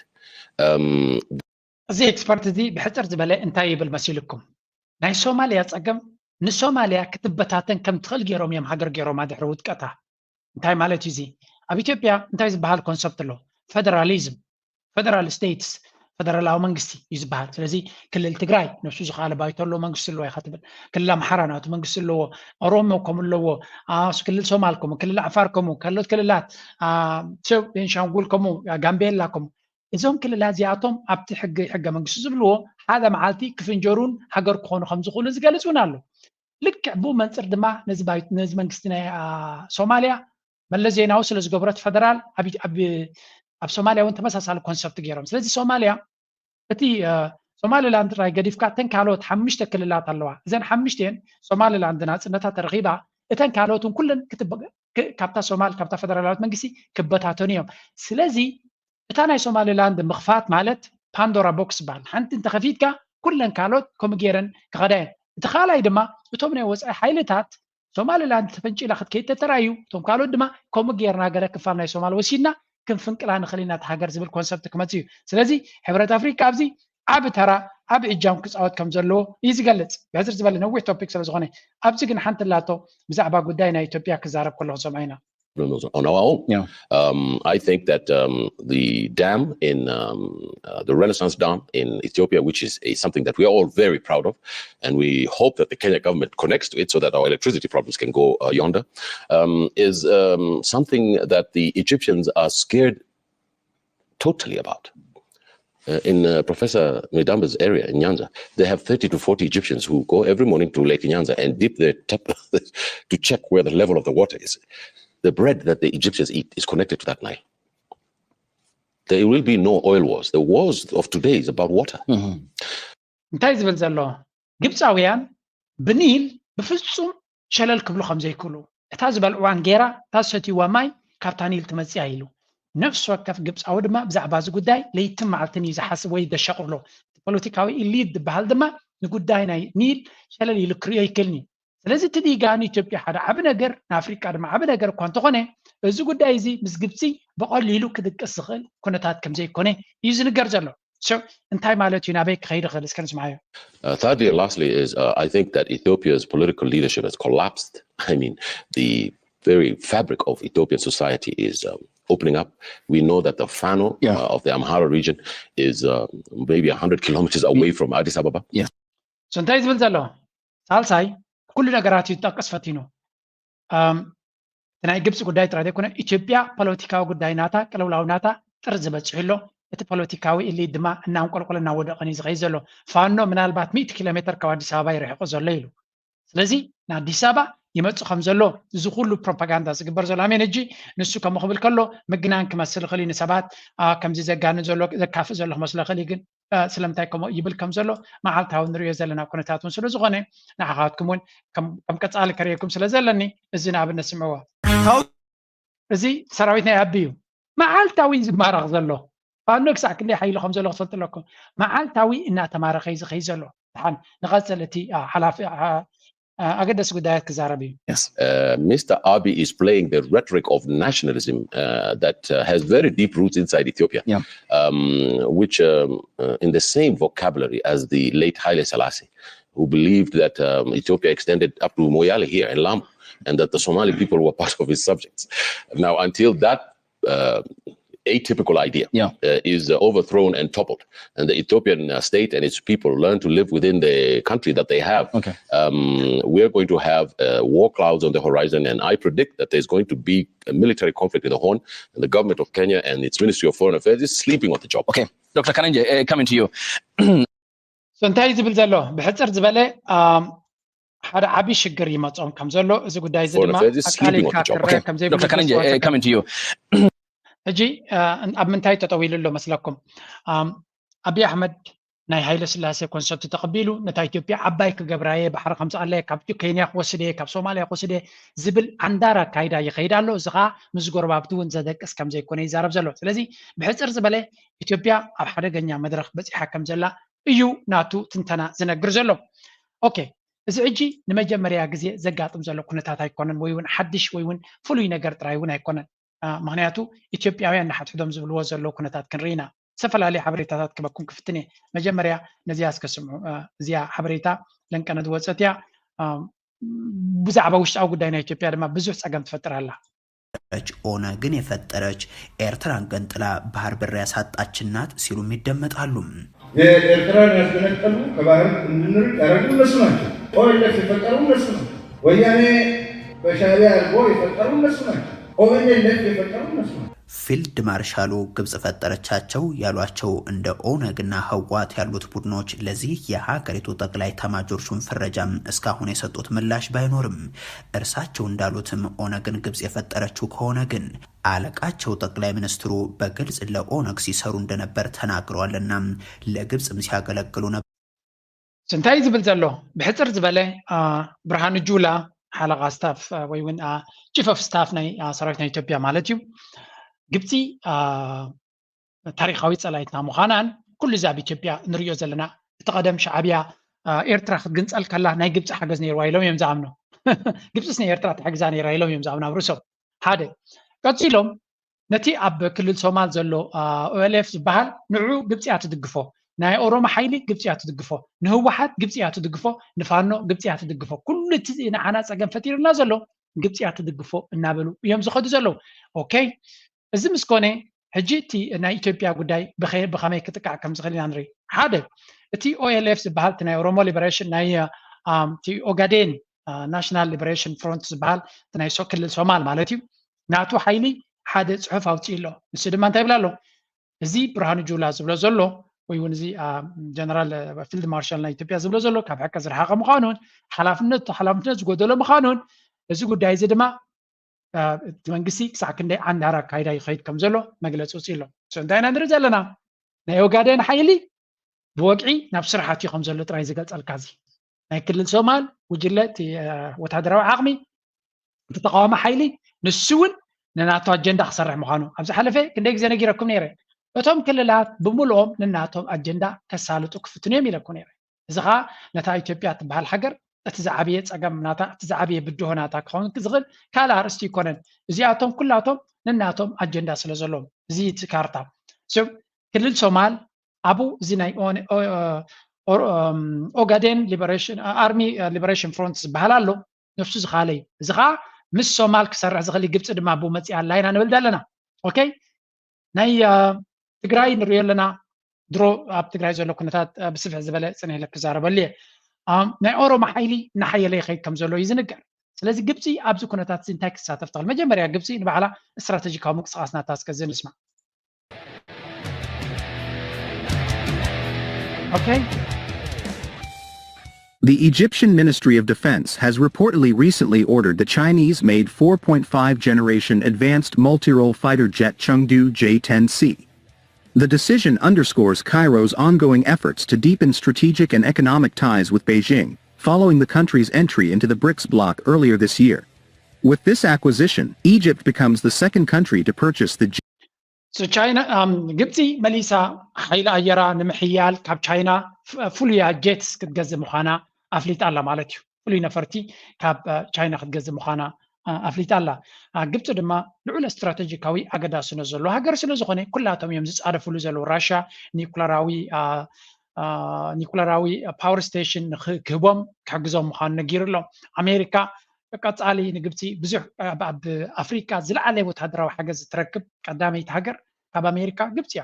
Um, እዚ ኤክስፐርት እዚ ብሕፅር ዝበለ እንታይ ይብል መሲልኩም? ናይ ሶማልያ ፀገም ንሶማልያ ክትበታተን ከም ትኽእል ገይሮም እዮም ሃገር ገይሮማ ድሕሪ ውድቀታ። እንታይ ማለት እዩ እዚ? ኣብ ኢትዮጵያ እንታይ ዝበሃል ኮንሰፕት ኣሎ? ፌደራሊዝም፣ ፌደራል ስቴትስ፣ ፌደራላዊ መንግስቲ እዩ ዝበሃል። ስለዚ ክልል ትግራይ ነብሱ ዝኸኣለ ባይቶ ኣለዎ፣ መንግስቲ ኣለዎ ኢኻ ትብል። ክልል ኣምሓራ ናቱ መንግስቲ ኣለዎ፣ ኦሮሞ ከምኡ ኣለዎ፣ ክልል ሶማል ከምኡ፣ ክልል ዓፋር ከምኡ፣ ካልኦት ክልላት ቤንሻንጉል ከምኡ፣ ጋምቤላ ከምኡ። እዞም ክልላት እዚኣቶም ኣብቲ ሕጊ ሕገ መንግስቲ ዝብልዎ ሓደ መዓልቲ ክፍንጀሩን ሃገር ክኾኑ ከም ዝኽእሉ ዝገልፅ እውን ኣሎ። ልክዕ ብኡ መንፅር ድማ ነዚ መንግስቲ ናይ ሶማልያ መለስ ዜናዊ ስለ ዝገብሮ እቲ ፈደራል ኣብ ሶማልያ እውን ተመሳሳሊ ኮንሰፕት ገይሮም። ስለዚ ሶማልያ እቲ ሶማሊላንድ ጥራይ ገዲፍካ እተን ካልኦት ሓሙሽተ ክልላት ኣለዋ። እዘን ሓሙሽተን ሶማሊላንድ ናፅነታ ተረኺባ እተን ካልኦትን ኩለን ካብታ ሶማል ካብታ ፈደራላዊት መንግስቲ ክበታተኑ እዮም። ስለዚ እታ ናይ ሶማሊላንድ ምኽፋት ማለት ፓንዶራ ቦክስ ይበሃል። ሓንቲ እንተኸፊትካ ኩለን ካልኦት ከምኡ ገይረን ክኸዳ እየን። እቲ ካልኣይ ድማ እቶም ናይ ወፃኢ ሓይልታት ሶማሊላንድ ተፈንጪላ ክትከይድ ተተራእዩ እቶም ካልኦት ድማ ከምኡ ገይርና ገለ ክፋል ናይ ሶማል ወሲድና ክንፍንቅላ ንኽእል ኢና እታ ሃገር ዝብል ኮንሰፕት ክመፅእ እዩ። ስለዚ ሕብረት ኣፍሪካ ኣብዚ ዓቢ ተራ ዓቢ እጃም ክፃወት ከም ዘለዎ እዩ ዝገልፅ። ብሕፅር ዝበለ ነዊሕ ቶፒክ ስለ ዝኾነ ኣብዚ ግን ሓንቲ ላቶ ብዛዕባ ጉዳይ ናይ ኢትዮጵያ ክዛረብ ከለኹ ሰምዐ ኢና። problems on our own. Yeah. Um, I think that um, the dam in um, uh, the Renaissance Dam in Ethiopia, which is a, something that we are all very proud of, and we hope that the Kenya government connects to it so that our electricity problems can go uh, yonder, um, is um, something that the Egyptians are scared totally about. Uh, in uh, Professor Midamba's area in Nyanza, they have thirty to forty Egyptians who go every morning to Lake Nyanza and dip their tap to check where the level of the water is. The bread that the Egyptians eat is connected to that Nile. There will be no oil wars. The wars of today is about water. እንታይ ዝብል ዘሎ ግብፃውያን ብኒል ብፍፁም ሸለል ክብሉ ከም ዘይክእሉ፣ እታ ዝበልዕዋ እንጌራ፣ እታ ዝሰትይዋ ማይ ካብታ ኒል ትመፅእ እያ ኢሉ። ነፍሲ ወከፍ ግብፃዊ ድማ ብዛዕባ እዚ ጉዳይ ለይትን መዓልትን እዩ ዝሓስብ ወይ ዘሻቕሎ። እቲ ፖለቲካዊ ኢሊት ዝበሃል ድማ ንጉዳይ ናይ ኒል ሸለል ኢሉ ክርእዮ ኣይክእልን እዩ። ስለዚ እቲ ዲጋ ንኢትዮጵያ ሓደ ዓቢ ነገር ንኣፍሪቃ ድማ ዓቢ ነገር እኳ እንተኾነ እዚ ጉዳይ እዚ ምስ ግብፂ ብቐሊሉ ክድቅስ ዝኽእል ኩነታት ከም ዘይኮነ እዩ ዝንገር ዘሎ። So እንታይ ማለት እዩ ናበይ ክኸይድ ይኽእል እስከ ንስምዓዮ። Uh, thirdly and lastly is uh, I think that Ethiopia's political leadership has collapsed. I mean, the very fabric of Ethiopian society is um, opening up. We know that the Fano Yeah. uh, of the Amhara region is uh, maybe one hundred kilometers away from Addis Ababa. So እንታይ ዝብል ዘሎ ሳልሳይ ኩሉ ነገራት እዩ ዝጠቅስ ፈቲኑ። እም፣ እቲ ናይ ግብፂ ጉዳይ ጥራይ ዘይኮነ ኢትዮጵያ ፖለቲካዊ ጉዳይ ናታ ቅልውላው ናታ ጥር ዝበፅሑ ኣሎ። እቲ ፖለቲካዊ ኢሊት ድማ እናንቆልቆለ እናወደቐን እዩ ዝኸይድ ዘሎ። ፋኖ ምናልባት ሚእቲ ኪሎ ሜትር ካብ ኣዲስ ኣበባ ይርሕቆ ዘሎ ኢሉ። ስለዚ ንኣዲስ ኣበባ ይመፁ ከም ዘሎ እዚ ኩሉ ፕሮፓጋንዳ ዝግበር ዘሎ ኣሜን ሕጂ ንሱ ከምኡ ክብል ከሎ ምግናን ክመስል ይኽእል እዩ ንሰባት ከምዚ ዘጋንን ዘሎ ዘካፍእ ዘሎ ክመስሎ ይኽእል እዩ ግን ስለምንታይ ከምኡ ይብል ከም ዘሎ መዓልታዊ ንሪኦ ዘለና ኩነታት እውን ስለ ዝኾነ ንዓኻትኩም እውን ከም ቀፃሊ ከርእየኩም ስለ ዘለኒ እዚ ንኣብነት ስምዕዎ እዚ ሰራዊት ናይ ኣቢ እዩ መዓልታዊ ዝማረኽ ዘሎ ፋኖ ክሳዕ ክንደይ ሓይሊ ከም ዘሎ ክትፈልጡ ኣለኩም መዓልታዊ እናተማረኸ እዩ ዝኸይ ዘሎ ድሓን ንቐፅል እቲ ሓላፊ ኣገደሲ ጉዳያት ክዛረብ እዩ Yes. Uh, Mister Abiy is playing the rhetoric of nationalism uh, that uh, has very deep roots inside Ethiopia, yeah. um, which um, uh, in the same vocabulary as the late Haile Selassie, who believed that um, Ethiopia extended up to Moyale here in Lamu, and that the Somali people were part of his subjects. Now, until that uh, atypical idea yeah. uh, is uh, overthrown and toppled. And the Ethiopian uh, state and its people learn to live within the country that they have. Okay. Um, we're going to have uh, war clouds on the horizon, and I predict that there's going to be a military conflict in the Horn. And the government of Kenya and its Ministry of Foreign Affairs is sleeping on the job. Okay, Doctor Kanenje, uh, coming to you. So እንታይ ዝብል ዘሎ ብሕፅር ዝበለ ሓደ ዓብዪ ሽግር ይመፆም ከም ዘሎ እዚ ጉዳይ እዚ ድማ ኣቃሊልካ ክረአ ከም ዘይብሉ ሕጂ ኣብ ምንታይ ተጠዊሉ ኣሎ መስለኩም ኣብይ ኣሕመድ ናይ ሃይለ ስላሴ ኮንሰፕት ተቐቢሉ ነታ ኢትዮጵያ ዓባይ ክገብራየ ባሕሪ ከምዝኣለየ ካብ ኬንያ ክወስደየ ካብ ሶማልያ ክወስደየ ዝብል ዓንዳር ኣካይዳ ይኸይድ ኣሎ እዚ ከዓ ምስ ጎረባብቲ እውን ዘደቅስ ከም ዘይኮነ ይዛረብ ዘሎ ስለዚ ብሕፅር ዝበለ ኢትዮጵያ ኣብ ሓደገኛ መድረኽ በፂሓ ከም ዘላ እዩ ናቱ ትንተና ዝነግር ዘሎ ኦኬ እዚ ሕጂ ንመጀመርያ ግዜ ዘጋጥም ዘሎ ኩነታት ኣይኮነን ወይ እውን ሓድሽ ወይ እውን ፍሉይ ነገር ጥራይ እውን ኣይኮነን ምክንያቱ ኢትዮጵያውያን ንሓድሕዶም ዝብልዎ ዘለዉ ኩነታት ክንርኢ ኢና ዝተፈላለዩ ሓበሬታታት ክበኩም ክፍትን እየ መጀመርያ ነዚኣ እስከ ስምዑ እዚኣ ሓበሬታ ለንቀነ ዝወፀት እያ ብዛዕባ ውሽጣዊ ጉዳይ ናይ ኢትዮጵያ ድማ ብዙሕ ፀገም ትፈጥር ኣላ ኦነግን የፈጠረች ኤርትራን ገንጥላ ባህር በር ያሳጣች ናት ሲሉም ይደመጣሉ። የኤርትራን ያስገነጠሉ ከባህር እንድንርቅ ያደረጉ እነሱ ናቸው። ኦኤልኤፍ የፈጠሩ እነሱ ናቸው። ወያኔ በሻዕቢያ አድርጎ የፈጠሩ እነሱ ናቸው። ኦኤልኤፍ የፈጠሩ እነሱ ናቸው። ፊልድ ማርሻሉ ግብጽ ፈጠረቻቸው ያሏቸው እንደ ኦነግና ህወሓት ያሉት ቡድኖች ለዚህ የሀገሪቱ ጠቅላይ ኤታማዦር ሹም ፍረጃም እስካሁን የሰጡት ምላሽ ባይኖርም እርሳቸው እንዳሉትም ኦነግን ግብጽ የፈጠረችው ከሆነ ግን አለቃቸው ጠቅላይ ሚኒስትሩ በግልጽ ለኦነግ ሲሰሩ እንደነበር ተናግረዋልና ለግብጽም ሲያገለግሉ ነበር። እንታይ ዝብል ዘሎ ብሕፅር ዝበለ ብርሃኑ ጁላ ሓለቓ ስታፍ ወይ እውን ቺፍ ኦፍ ስታፍ ናይ ሰራዊት ናይ ኢትዮጵያ ማለት እዩ ግብፂ ታሪካዊ ፀላይትና ምዃናን ኩሉ እዚ ኣብ ኢትዮጵያ ንሪኦ ዘለና እቲ ቀደም ሻዕብያ ኤርትራ ክትግንፀል ከላ ናይ ግብፂ ሓገዝ ነይርዋ ኢሎም እዮም ዝኣምኑ ግብፅስ ናይ ኤርትራ ትሕግዛ ነይራ ኢሎም እዮም ዝኣምኑ ኣብ ርእሶም ሓደ ቀፂሎም ነቲ ኣብ ክልል ሶማል ዘሎ ኦኤልኤፍ ዝበሃል ንዑ ግብፂ እያ ትድግፎ ናይ ኦሮሞ ሓይሊ ግብፂ እያ ትድግፎ ንህወሓት ግብፂ እያ ትድግፎ ንፋኖ ግብፂ እያ ትድግፎ ኩሉ እቲ ንዓና ፀገም ፈጢሩና ዘሎ ግብፂ እያ ትድግፎ እናበሉ እዮም ዝኸዱ ዘለዉ ኦኬ እዚ ምስ ኮነ ሕጂ እቲ ናይ ኢትዮጵያ ጉዳይ ብኸመይ ክጥቃዕ ከም ዝኽእል ኢና ንርኢ ሓደ እቲ ኦኤልኤፍ ዝበሃል ናይ ኦሮሞ ሊበሬሽን ናይ ኦጋዴን ናሽናል ሊበሬሽን ፍሮንት ዝበሃል ናይ ክልል ሶማል ማለት እዩ ናቱ ሓይሊ ሓደ ፅሑፍ ኣውፅእ ኣሎ ንሱ ድማ እንታይ ይብል ኣሎ እዚ ብርሃኑ ጁላ ዝብሎ ዘሎ ወይ እውን እዚ ጀነራል ፊልድ ማርሻል ናይ ኢትዮጵያ ዝብሎ ዘሎ ካብ ሕቀ ዝረሓቀ ምዃኑን ሓላፍነት ሓላፍነት ዝጎደሎ ምዃኑን እዚ ጉዳይ እዚ ድማ እቲ መንግስቲ ክሳዕ ክንደይ ዓንዳር ኣካይዳ ይኸይድ ከም ዘሎ መግለፂ ውፅእ ኣሎ እንታይ ኢና ንርኢ ዘለና ናይ ኦጋዴን ሓይሊ ብወግዒ ናብ ስራሕ ኣትዩ ከም ዘሎ ጥራይ ዝገልፀልካ እዚ ናይ ክልል ሶማል ጉጅለ እቲ ወታደራዊ ዓቕሚ እቲ ተቃዋሚ ሓይሊ ንሱ እውን ንናቶ ኣጀንዳ ክሰርሕ ምዃኑ ኣብ ዝሓለፈ ክንደይ ግዜ ነጊረኩም ነይረ እቶም ክልላት ብምልኦም ንናቶም ኣጀንዳ ከሳልጡ ክፍትኑ እዮም ኢለኩም ነይረ እዚ ከዓ ነታ ኢትዮጵያ ትበሃል ሃገር እቲ ዝዓበየ ፀገም ናታ እቲ ዝዓበየ ብድሆ ናታ ክኸውን ዝኽእል ካልእ ኣርእስቲ ይኮነን እዚኣቶም ኩላቶም ንናቶም ኣጀንዳ ስለ ዘለዎም እዚ እቲ ካርታ ክልል ሶማል ኣብኡ እዚ ናይ ኦጋዴን ኣርሚ ሊበሬሽን ፍሮንት ዝበሃል ኣሎ ነፍሱ ዝኻለ እዩ እዚ ከዓ ምስ ሶማል ክሰርሕ ዝኽእል ግብፂ ድማ ብኡ መፂኣ ኣላ ኢና ንብል ዘለና ኦኬ ናይ ትግራይ ንሪኦ ኣለና ድሮ ኣብ ትግራይ ዘሎ ኩነታት ብስፍሕ ዝበለ ፅንሕ ኢለ ክዛረበሉ እየ ናይ ኦሮሞ ሓይሊ እናሓየለ ይኸይድ ከም ዘሎ እዩ ዝንገር ስለዚ ግብፂ ኣብዚ ኩነታት እዚ እንታይ ክትሳተፍ ትኽእል መጀመርያ ግብፂ ንባዕላ ስትራተጂካዊ ምንቅስቃስ ናታ እስከ እዚ ንስማዕ ኦኬ The Egyptian Ministry of Defense has reportedly recently ordered the Chinese-made four point five generation advanced multi-role fighter jet Chengdu J ten C. The decision underscores Cairo's ongoing efforts to deepen strategic and economic ties with Beijing, following the country's entry into the brics bloc earlier this year. With this acquisition, Egypt becomes the second country to purchase the So China um, ግብፂ መሊሳ ሓይሊ ኣየራ ንምሕያል ካብ ቻይና ፍሉያ ጀትስ ክትገዝእ ምዃና ኣፍሊጣ ኣላ ማለት እዩ። ፍሉይ ነፈርቲ ካብ ቻይና ክትገዝእ ምዃና ኣፍሊጣ ኣላ። ግብፂ ድማ ልዑል ስትራቴጂካዊ ኣገዳስነት ዘለዎ ሃገር ስለ ዝኾነ ኩላቶም እዮም ዝፃደፍሉ ዘለዉ። ራሽያ ኒኩለራዊ ኒኩለራዊ ፓወር ስቴሽን ክህቦም ክሕግዞም ምዃኑ ነጊሩ ኣሎ። ኣሜሪካ ቀፃሊ ንግብፂ ብዙሕ ኣብ ኣፍሪካ ዝለዓለ ወታደራዊ ሓገዝ እትረክብ ቀዳመይቲ ሃገር ካብ ኣሜሪካ ግብፂ እያ።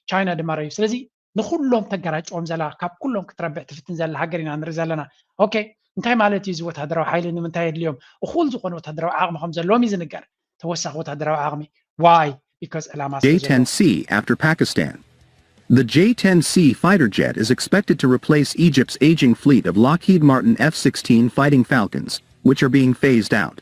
ቻይና ድማ ረዩ። ስለዚ ንኩሎም ተገራጭዎም ዘላ ካብ ኩሎም ክትረብሕ ትፍትን ዘላ ሃገር ኢና ንርኢ ዘለና። ኦኬ እንታይ ማለት እዩ? እዚ ወታደራዊ ሓይሊ ንምንታይ የድልዮም? እኹል ዝኾነ ወታደራዊ ዓቕሚ ከም ዘለዎም እዩ ዝንገር። ተወሳኺ ወታደራዊ ዓቕሚ ዋይ because ዕላማ ስለ ዘለዎ። J ten C after Pakistan. The J ten C fighter jet is expected to replace Egypt's aging fleet of Lockheed Martin F sixteen Fighting Falcons, which are being phased out.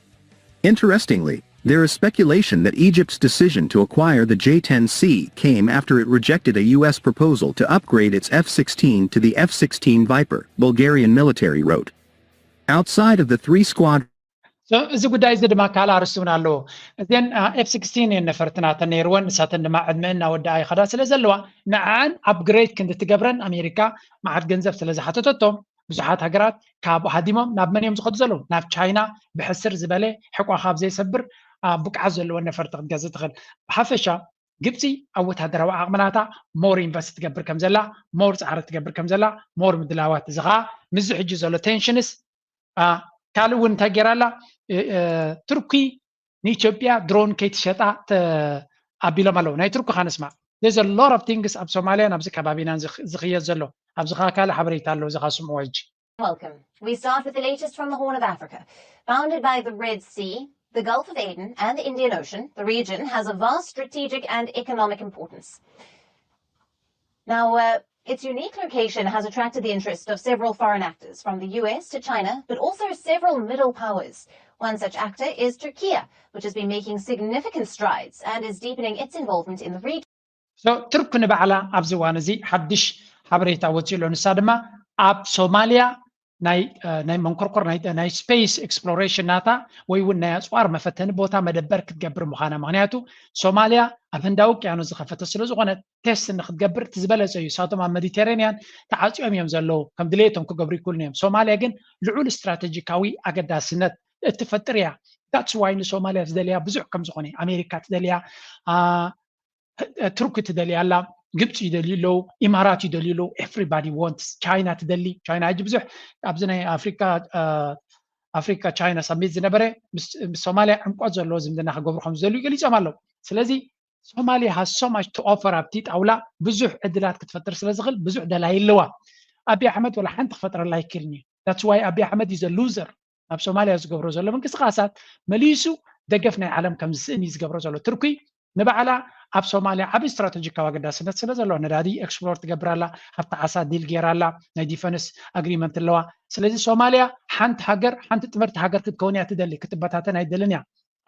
Interestingly, there is speculation that Egypt's decision to acquire the J ten C came after it rejected a U S proposal to upgrade its F sixteen to the F sixteen Viper, Bulgarian military wrote. Outside of the three squadron So እዚ ጉዳይ እዚ ድማ ካልእ ኣርእስቲ እውን ኣለዎ። እዘን ኤፍ ሲክስቲን እየን ነፈርቲ ናተን ነይርወን። ንሳተን ድማ ዕድመአን እናወደኣ ይኸዳ ስለ ዘለዋ ንዓን ኣፕግሬድ ክንዲ ትገብረን ኣሜሪካ መዓት ገንዘብ ስለ ዝሓተተቶም ብዙሓት ሃገራት ካብ ሃዲሞም ናብ መን እዮም ዝኸዱ ዘለዉ? ናብ ቻይና ብሕስር ዝበለ ሕቋ ካብ ዘይሰብር ብቅዓት ዘለወን ነፈርቲ ክትገዝእ ትኽእል። ብሓፈሻ ግብፂ ኣብ ወታደራዊ ዓቕሚ ናታ ሞር ኢንቨስት ትገብር ከም ዘላ፣ ሞር ፃዕሪ ትገብር ከም ዘላ፣ ሞር ምድላዋት እዚ ከዓ ምስዚ ሕጂ ዘሎ ቴንሽንስ ካልእ እውን እንታይ ገይራ ኣላ? ቱርኪ ንኢትዮጵያ ድሮን ከይትሸጣ ኣቢሎም ኣለዉ። ናይ ቱርኪ ካንስማ there's a lot of things ኣብ ሶማልያን ኣብዚ ከባቢናን ዝኽየድ ዘሎ ኣብዚ ከዓ ካልእ ሓበሬታ ኣለዉ። እዚ ከዓ ስምዑ ሕጂ። Welcome. We start with the latest from the Horn of Africa. Bounded by the Red Sea, the Gulf of Aden, and the Indian Ocean, the region has a vast strategic and economic importance. Now, uh, its unique location has attracted the interest of several foreign actors, from the U S to China, but also several middle powers. One such actor is Turkey, which has been making significant strides and is deepening its involvement in the region. So ቱርክ ንባዕላ ኣብዚ እዋን እዚ ሓድሽ ሓበሬታ ወፂኡ ኣሎ። ንሳ ድማ ኣብ ሶማልያ ናይ ናይ መንኮርኮር ናይ ስፔስ ኤክስፕሎሬሽን ናታ ወይ እውን ናይ ኣፅዋር መፈተኒ ቦታ መደበር ክትገብር ምዃና። ምክንያቱ ሶማልያ ኣብ ህንዳዊ ውቅያኖስ ዝኸፈተ ስለ ዝኾነ ቴስት ንክትገብር እቲ ዝበለፀ እዩ። እሳቶም ኣብ ሜዲቴሬንያን ተዓፅዮም እዮም ዘለዉ። ከም ድሌቶም ክገብሩ ይክእሉን እዮም። ሶማልያ ግን ልዑል ስትራቴጂካዊ ኣገዳስነት እትፈጥር እያ። that's why ንሶማልያ ትደልያ ብዙሕ ከም ዝኾነ ኣሜሪካ ትደልያ፣ ቱርኪ ትደልያ ኣላ፣ ግብፂ ይደልዩ ኣለዉ፣ ኢማራት ይደልዩ ኣለዉ። Everybody wants። ቻይና ትደሊ። ቻይና ሕጂ ብዙሕ ኣብዚ ናይ ኣፍሪካ ኣፍሪካ ቻይና ሳሚት ዝነበረ ምስ ሶማልያ ዕምቆት ዘለዎ ዝምድና ክገብሩ ከም ዝደልዩ ገሊፆም ኣለዉ። ስለዚ ሶማልያ has so much to offer ኣብቲ ጣውላ ብዙሕ ዕድላት ክትፈጥር ስለ ዝኽእል ብዙሕ ደላይ ኣለዋ። ኣብይ ኣሕመድ ወላ ሓንቲ ክፈጥረላ ኣይክእልን እዩ። that's why ኣብይ ኣሕመድ is a loser። ኣብ ሶማልያ ዝገብሮ ዘሎ ምንቅስቃሳት መሊሱ ደገፍ ናይ ዓለም ከም ዝስእን እዩ ዝገብሮ ዘሎ። ቱርኪ ንባዕላ ኣብ ሶማልያ ዓቢ ስትራቴጂካዊ ኣገዳስነት ስለ ዘለዎ ነዳዲ ኤክስፕሎር ትገብር ኣላ፣ ሃብቲ ዓሳ ዲል ገይራ ኣላ፣ ናይ ዲፈንስ ኣግሪመንት ኣለዋ። ስለዚ ሶማልያ ሓንቲ ሃገር ሓንቲ ጥምርቲ ሃገር ክትከውን እያ ትደሊ፣ ክትበታተን ኣይደልን እያ።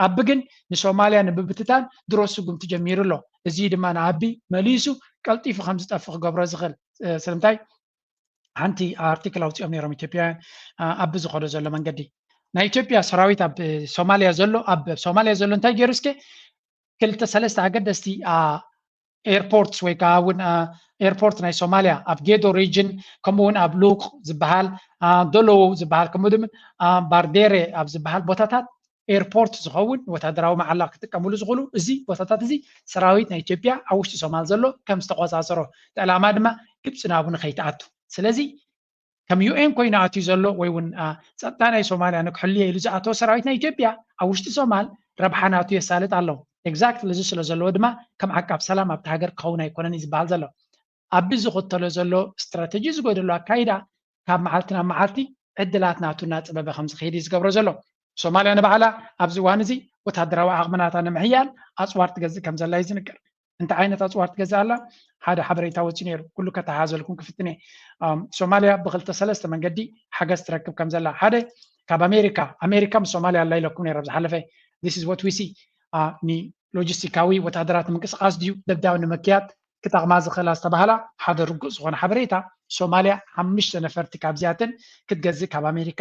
ኣቢ ግን ንሶማልያ ንምብትታን ድሮ ስጉምቲ ጀሚሩ ኣሎ። እዚ ድማ ንኣቢ መሊሱ ቀልጢፉ ከም ዝጠፍእ ክገብሮ ዝኽእል ስለምንታይ ሓንቲ ኣርቲክል ኣውፂኦም ነይሮም ኢትዮጵያውያን ኣቢ ዝኸዶ ዘሎ መንገዲ ናይ ኢትዮጵያ ሰራዊት ኣብ ሶማልያ ዘሎ ኣብ ሶማልያ ዘሎ እንታይ ገይሩ እስከ ክልተ ሰለስተ ኣገደስቲ ኤርፖርትስ ወይ ከዓ እውን ኤርፖርት ናይ ሶማልያ ኣብ ጌዶ ሪጅን ከምኡ እውን ኣብ ሉቅ ዝበሃል ዶሎው ዝበሃል ከምኡ ድማ ባርዴሬ ኣብ ዝበሃል ቦታታት ኤርፖርት ዝኸውን ወታደራዊ መዓላ ክጥቀምሉ ዝኽእሉ እዚ ቦታታት እዚ ሰራዊት ናይ ኢትዮጵያ ኣብ ውሽጢ ሶማል ዘሎ ከም ዝተቆፃፀሮ እቲ ዕላማ ድማ ግብፂ ናብኡ ንከይትኣቱ ስለዚ ከም ዩ ኤን ኮይኑ ኣትዩ ዘሎ ወይ እውን ፀጥታ ናይ ሶማልያ ንክሕልዮ ኢሉ ዝኣተወ ሰራዊት ናይ ኢትዮጵያ ኣብ ውሽጢ ሶማል ረብሓ ናቱ የሳልጥ ኣሎ። ኤግዛክትሊ እዚ ስለ ዘለዎ ድማ ከም ዓቃብ ሰላም ኣብቲ ሃገር ክኸውን ኣይኮነን እዩ ዝበሃል ዘሎ። ኣቢ ዝኽተሎ ዘሎ ስትራተጂ ዝጎደሎ ኣካይዳ ካብ መዓልቲ ናብ መዓልቲ ዕድላት ናቱ እናፅበበ ከም ዝኸይድ እዩ ዝገብሮ ዘሎ። ሶማልያ ንባዕላ ኣብዚ እዋን እዚ ወታደራዊ ዓቕሚ ናታ ንምሕያል ኣፅዋር ትገዝእ ከም ዘላ እዩ ዝንገር። እንታይ ዓይነት ኣፅዋር ትገዝእ ኣላ? ሓደ ሓበሬታ ወፂኡ ነይሩ። ኩሉ ከተሓዘልኩም ክፍትን እየ። ሶማልያ ብክልተ ሰለስተ መንገዲ ሓገዝ ትረክብ ከም ዘላ፣ ሓደ ካብ ኣሜሪካ፣ ኣሜሪካ ምስ ሶማልያ ኣላ ኢለኩም ነይረ ዝሓለፈ። This is what we see። ንሎጂስቲካዊ ወታደራት ንምንቅስቃስ ድዩ ደብዳብ ንምክያድ ክጠቕማ ዝኽእላ ዝተባህላ ሓደ ርጉእ ዝኾነ ሓበሬታ፣ ሶማልያ ሓሙሽተ ነፈርቲ ካብዚኣተን ክትገዝእ ካብ ኣሜሪካ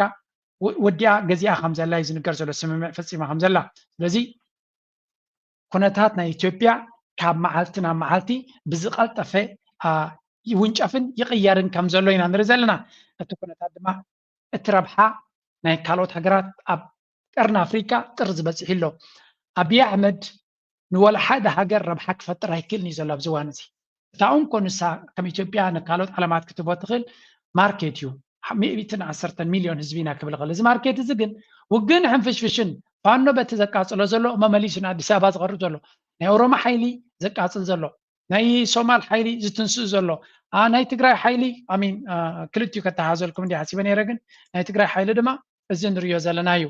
ወዲኣ ገዚኣ ከም ዘላ እዩ ዝንገር ዘሎ፣ ስምምዕ ፈፂማ ከም ዘላ። ስለዚ ኩነታት ናይ ኢትዮጵያ ካብ መዓልቲ ናብ መዓልቲ ብዝቐልጠፈ ይውንጨፍን ይቕየርን ከም ዘሎ ኢና ንርኢ ዘለና። እቲ ኩነታት ድማ እቲ ረብሓ ናይ ካልኦት ሃገራት ኣብ ቀርኒ ኣፍሪቃ ጥርዚ በፂሑ ኣሎ። ኣብይ ኣሕመድ ንወላ ሓደ ሃገር ረብሓ ክፈጥር ኣይክእልን እዩ ዘሎ ኣብዚ እዋን እዚ። እታ እንኮ ንሳ ከም ኢትዮጵያ ንካልኦት ዓለማት ክትቦ ትኽእል ማርኬት እዩ። ሚእትን ዓሰርተን ሚልዮን ህዝቢ ኢና ክብል ኽእል። እዚ ማርኬት እዚ ግን ውግን ሕንፍሽፍሽን ፋኖ በቲ ዘቃፅሎ ዘሎ እሞ መሊሱ ንኣዲስ ኣበባ ዝቐርብ ዘሎ ናይ ኦሮሞ ሓይሊ ዘቃፅል ዘሎ ናይ ሶማል ሓይሊ ዝትንስእ ዘሎ ናይ ትግራይ ሓይሊ ኣሚን ክልቲኡ ከተሓዘልኩም እንዲ ሓሲበ ነይረ። ግን ናይ ትግራይ ሓይሊ ድማ እዚ ንሪዮ ዘለና እዩ።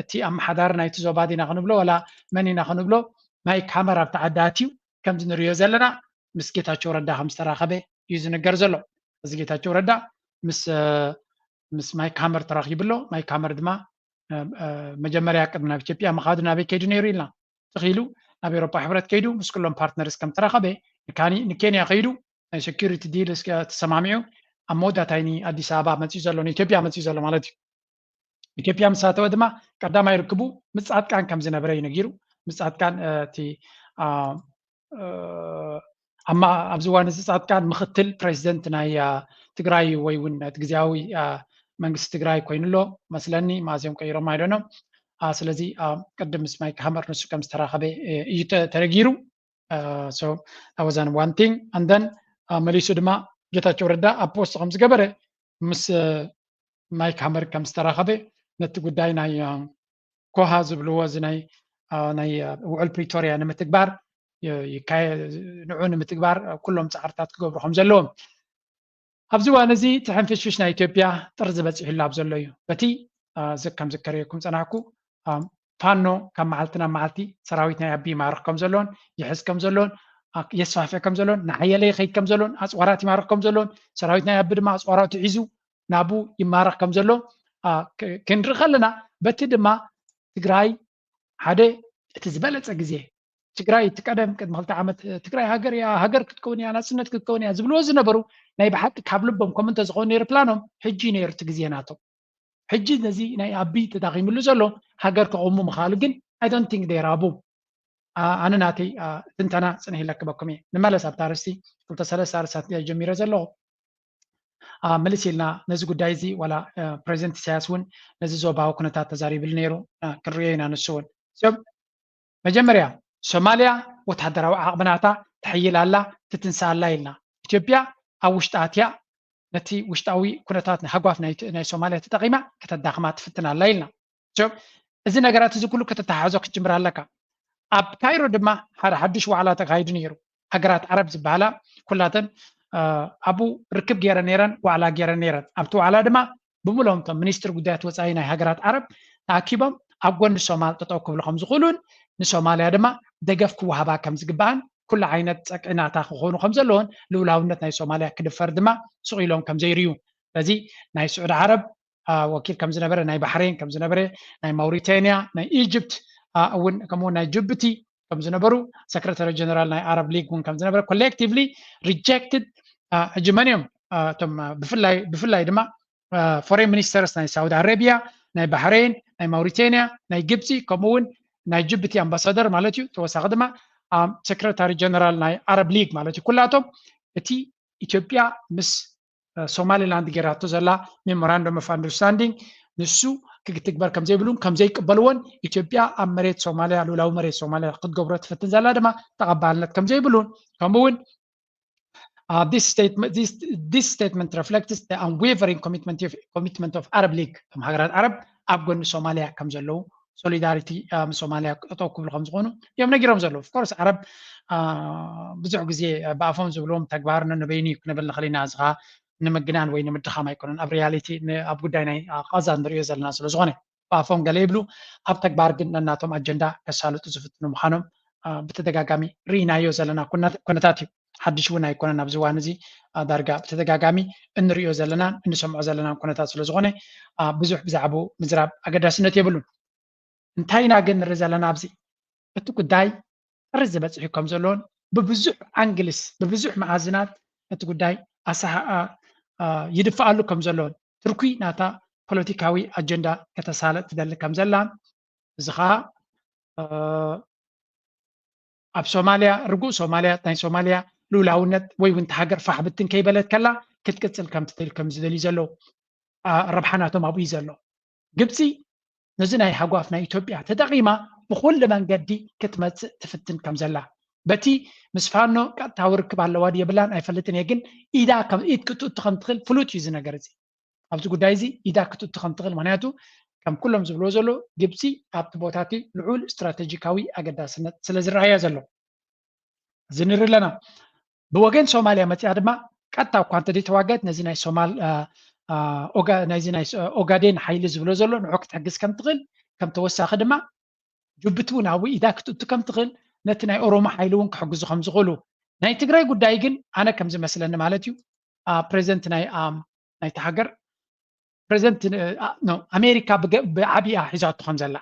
እቲ ኣመሓዳሪ ናይቲ ዞባ ዲና ክንብሎ ወላ መን ኢና ክንብሎ ማይክ ሃመር ኣብቲ ዓዲ ኣትዩ ከምዚ ንሪዮ ዘለና ምስ ጌታቸው ረዳ ከም ዝተራኸበ እዩ ዝንገር ዘሎ። እዚ ጌታቸው ረዳ ምስ ምስ ማይክ ሃመር ተራኺቡ ኣሎ። ማይክ ሃመር ድማ መጀመርያ ቅድሚ ናብ ኢትዮጵያ ምኻዱ ናበይ ከይዱ ነይሩ ኢልና ትኽኢሉ ናብ ኤውሮፓ ሕብረት ከይዱ ምስ ኩሎም ፓርትነርስ ከም ተራኸበ ንኬንያ ከይዱ ናይ ሴኪሪቲ ዲል ተሰማሚዑ ኣብ መወዳእታ ኣዲስ ኣበባ መፂኡ ዘሎ ንኢትዮጵያ መፂኡ ዘሎ ማለት እዩ። ኢትዮጵያ ምስ ኣተወ ድማ ቀዳማይ ርክቡ ምስ ፃድቃን ከም ዝነበረ እዩ ነጊሩ። ምስ ፃድቃን እቲ ኣብዚ እዋን እዚ ፃድቃን ምክትል ፕሬዚደንት ናይ ትግራይ ወይ እውን እቲ ግዜያዊ መንግስቲ ትግራይ ኮይኑ ኣሎ መስለኒ። ማእዝዮም ቀይሮም ኣይደኖም። ስለዚ ቅድም ምስ ማይክ ሃመር ንሱ ከም ዝተራኸበ እዩ ተነጊሩ። ወዛን ዋን ቲንግ ኣንደን መሊሱ ድማ ጌታቸው ረዳ ኣብ ፖስት ከም ዝገበረ ምስ ማይክ ሃመር ከም ዝተራኸበ ነቲ ጉዳይ ናይ ኮሃ ዝብልዎ እዚ ናይ ናይ ውዕል ፕሪቶርያ ንምትግባር ንዑ ንምትግባር ኩሎም ፃዕርታት ክገብሩ ከም ዘለዎም ኣብዚ እዋን እዚ እቲ ሕንፍሽፍሽ ናይ ኢትዮጵያ ጥርዚ በፂሑላ ኣብ ዘሎ እዩ። በቲ ከም ዝከረየኩም ፀናሕኩ ፋኖ ካብ መዓልቲ ናብ መዓልቲ ሰራዊት ናይ ኣቢ ይማርኽ ከም ዘሎን ይሕዝ ከም ዘሎን የስፋሕፍሕ ከም ዘሎን ንሓየለ ይኸይድ ከም ዘሎን ኣፅዋራት ይማርኽ ከም ዘሎን ሰራዊት ናይ ኣቢ ድማ ኣፅዋራቱ ሒዙ ናብኡ ይማረኽ ከም ዘሎ ክንርኢ ከለና በቲ ድማ ትግራይ ሓደ እቲ ዝበለፀ ግዜ ትግራይ እቲ ቀደም ቅድሚ ክልተ ዓመት ትግራይ ሃገር እያ ሃገር ክትከውን እያ ናፅነት ክትከውን እያ ዝብልዎ ዝነበሩ ናይ ብሓቂ ካብ ልቦም ከም እንተዝኾኑ ነይሩ ፕላኖም ሕጂ ነይሩ እቲ ግዜ ናቶም። ሕጂ ነዚ ናይ ኣቢ ተዳኺምሉ ዘሎ ሃገር ከቑሙ ምኻሉ ግን I don't think they are able። ኣነ ናተይ ትንተና ፅንሕ ኢለ ክበኩም እየ። ንመለስ ኣብታ ኣርእስቲ ክልተ ሰለስተ ኣርእስታት ጀሚረ ዘለኹ። ምልስ ኢልና ነዚ ጉዳይ እዚ ዋላ ፕሬዚደንት ኢሳያስ እውን ነዚ ዞባዊ ኩነታት ተዛሪብሉ ነይሩ። ክንሪኦ ኢና ንሱ እውን። መጀመርያ ሶማልያ ወታደራዊ ዓቕሚ ናታ ተሕይል ኣላ ትትንሳ ኣላ ኢልና ኢትዮጵያ ኣብ ውሽጢ ኣትያ ነቲ ውሽጣዊ ኩነታት ሃጓፍ ናይ ሶማልያ ተጠቒማ ከተዳኽማ ትፍትን ኣላ ኢልና። እዚ ነገራት እዚ ኩሉ ከተተሓሕዞ ክትጅምር ኣለካ። ኣብ ካይሮ ድማ ሓደ ሓዱሽ ዋዕላ ተካሂዱ ነይሩ። ሃገራት ዓረብ ዝበሃላ ኩላተን ኣብኡ ርክብ ገይረ ነይረን ዋዕላ ገይረ ነይረን። ኣብቲ ዋዕላ ድማ ብምሎም እቶም ሚኒስትር ጉዳያት ወፃኢ ናይ ሃገራት ዓረብ ተኣኪቦም ኣብ ጎኒ ሶማል ጠጠው ክብሉ ከም ዝኽእሉን ንሶማልያ ድማ ደገፍ ክወሃባ ከም ዝግባኣን ኩሉ ዓይነት ፀቅዒ ናታ ክኾኑ ከም ዘለዎን ልኡላውነት ናይ ሶማልያ ክድፈር ድማ ስቕ ኢሎም ከም ዘይርዩ በዚ ናይ ስዑዲ ዓረብ ወኪል ከም ዝነበረ ናይ ባሕሬን ከም ዝነበረ ናይ ማውሪታንያ ናይ ኢጅፕት እውን ከምኡ ናይ ጅቡቲ ከም ዝነበሩ ሰክረታሪ ጀነራል ናይ ኣረብ ሊግ እውን ከም ዝነበረ ኮሌክቲቭሊ ሪጀክትድ። ሕጂ መን እዮም እቶም ብፍላይ ብፍላይ ድማ ፎሬን ሚኒስተርስ ናይ ሳውዲ ኣረቢያ ናይ ባሕሬን ናይ ማውሪታንያ ናይ ግብፂ ከምኡ እውን ናይ ጅቡቲ ኣምባሳደር ማለት እዩ። ተወሳኺ ድማ ሰክረታሪ ጀነራል ናይ ኣረብ ሊግ ማለት እዩ። ኩላቶም እቲ ኢትዮጵያ ምስ ሶማሊላንድ ጌራቶ ዘላ ሜሞራንደም ኦፍ ኣንደርስታንዲንግ ንሱ ክትግበር ከም ዘይብሉን ከም ዘይቅበልዎን ኢትዮጵያ ኣብ መሬት ሶማልያ ልኡላዊ መሬት ሶማልያ ክትገብሮ ትፍትን ዘላ ድማ ተቐባልነት ከም ዘይብሉን ከምኡ እውን this statement reflects the unwavering commitment of Arab League እቶም ሃገራት ዓረብ ኣብ ጎኒ ሶማልያ ከም ዘለዉ ሶሊዳሪቲ ምስ ሶማልያ ጠጠው ክብሉ ከም ዝኾኑ እዮም ነጊሮም ዘለዉ። ኦፍኮርስ ዓረብ ብዙሕ ግዜ ብኣፎም ዝብልዎም ተግባር ነንበይኑ እዩ ክንብል ንኽእል ኢና። እዚ ኸዓ ንምግናን ወይ ንምድኻም ኣይኮነን። ኣብ ሪያሊቲ ኣብ ጉዳይ ናይ ቃዛ ንሪኦ ዘለና ስለ ዝኾነ ብኣፎም ገለ ይብሉ፣ ኣብ ተግባር ግን ነናቶም ኣጀንዳ ከሳልጡ ዝፍትኑ ምዃኖም ብተደጋጋሚ ርኢናዮ ዘለና ኩነታት እዩ። ሓድሽ እውን ኣይኮነን። ኣብዚ እዋን እዚ ዳርጋ ብተደጋጋሚ እንሪኦ ዘለናን እንሰምዖ ዘለናን ኩነታት ስለዝኾነ ብዙሕ ብዛዕባኡ ምዝራብ ኣገዳስነት የብሉን። እንታይ ኢና ግን ንርኢ ዘለና ኣብዚ? እቲ ጉዳይ ጥርዚ በፂሑ ከም ዘሎን ብብዙሕ ኣንግልስ ብብዙሕ መኣዝናት እቲ ጉዳይ ኣሰሓ ይድፍኣሉ ከም ዘሎን ቱርኪ ናታ ፖለቲካዊ ኣጀንዳ ከተሳለጥ ትደሊ ከም ዘላን እዚ ከዓ ኣብ ሶማልያ ርጉእ ሶማልያ ናይ ሶማልያ ልኡላውነት ወይ እውን ሃገር ፋሕ ብትን ከይበለት ከላ ክትቅፅል ከም ትደሊ ከም ዝደልዩ ዘለዉ ረብሓ ናቶም ኣብኡ እዩ ዘሎ። ግብፂ ነዚ ናይ ሃጓፍ ናይ ኢትዮጵያ ተጠቒማ ብኩሉ መንገዲ ክትመፅእ ትፍትን ከም ዘላ በቲ ምስ ፋኖ ቀጥታዊ ርክብ ኣለዋ ድየብላን ኣይፈልጥን እየ፣ ግን ኢዳ ኢድ ክትእቱ ከም ትኽእል ፍሉጥ እዩ እዚ ነገር እዚ። ኣብዚ ጉዳይ እዚ ኢዳ ክትእቱ ከም ትኽእል፣ ምክንያቱ ከም ኩሎም ዝብልዎ ዘሎ ግብፂ ኣብቲ ቦታ እቲ ልዑል ስትራተጂካዊ ኣገዳስነት ስለ ዝረኣያ ዘሎ እዚ ንርኢ ኣለና። ብወገን ሶማልያ መፂኣ ድማ ቀጥታ እኳ እንተዘይተዋገት ነዚ ናይ ሶማል ነዚ ናይ ኦጋዴን ሓይሊ ዝብሎ ዘሎ ንዑ ክትሕግዝ ከም ትኽእል ከም ተወሳኺ ድማ ጅቡቲ እውን ኣብኡ ኢዳ ክትእቱ ከም ትኽእል ነቲ ናይ ኦሮሞ ሓይሊ እውን ክሕግዙ ከም ዝኽእሉ ናይ ትግራይ ጉዳይ ግን ኣነ ከም ዝመስለኒ ማለት እዩ ፕሬዚደንት ናይ ናይቲ ሃገር ፕሬዚደንት ኣሜሪካ ብዓቢያ ሒዛቶ ከም ዘላ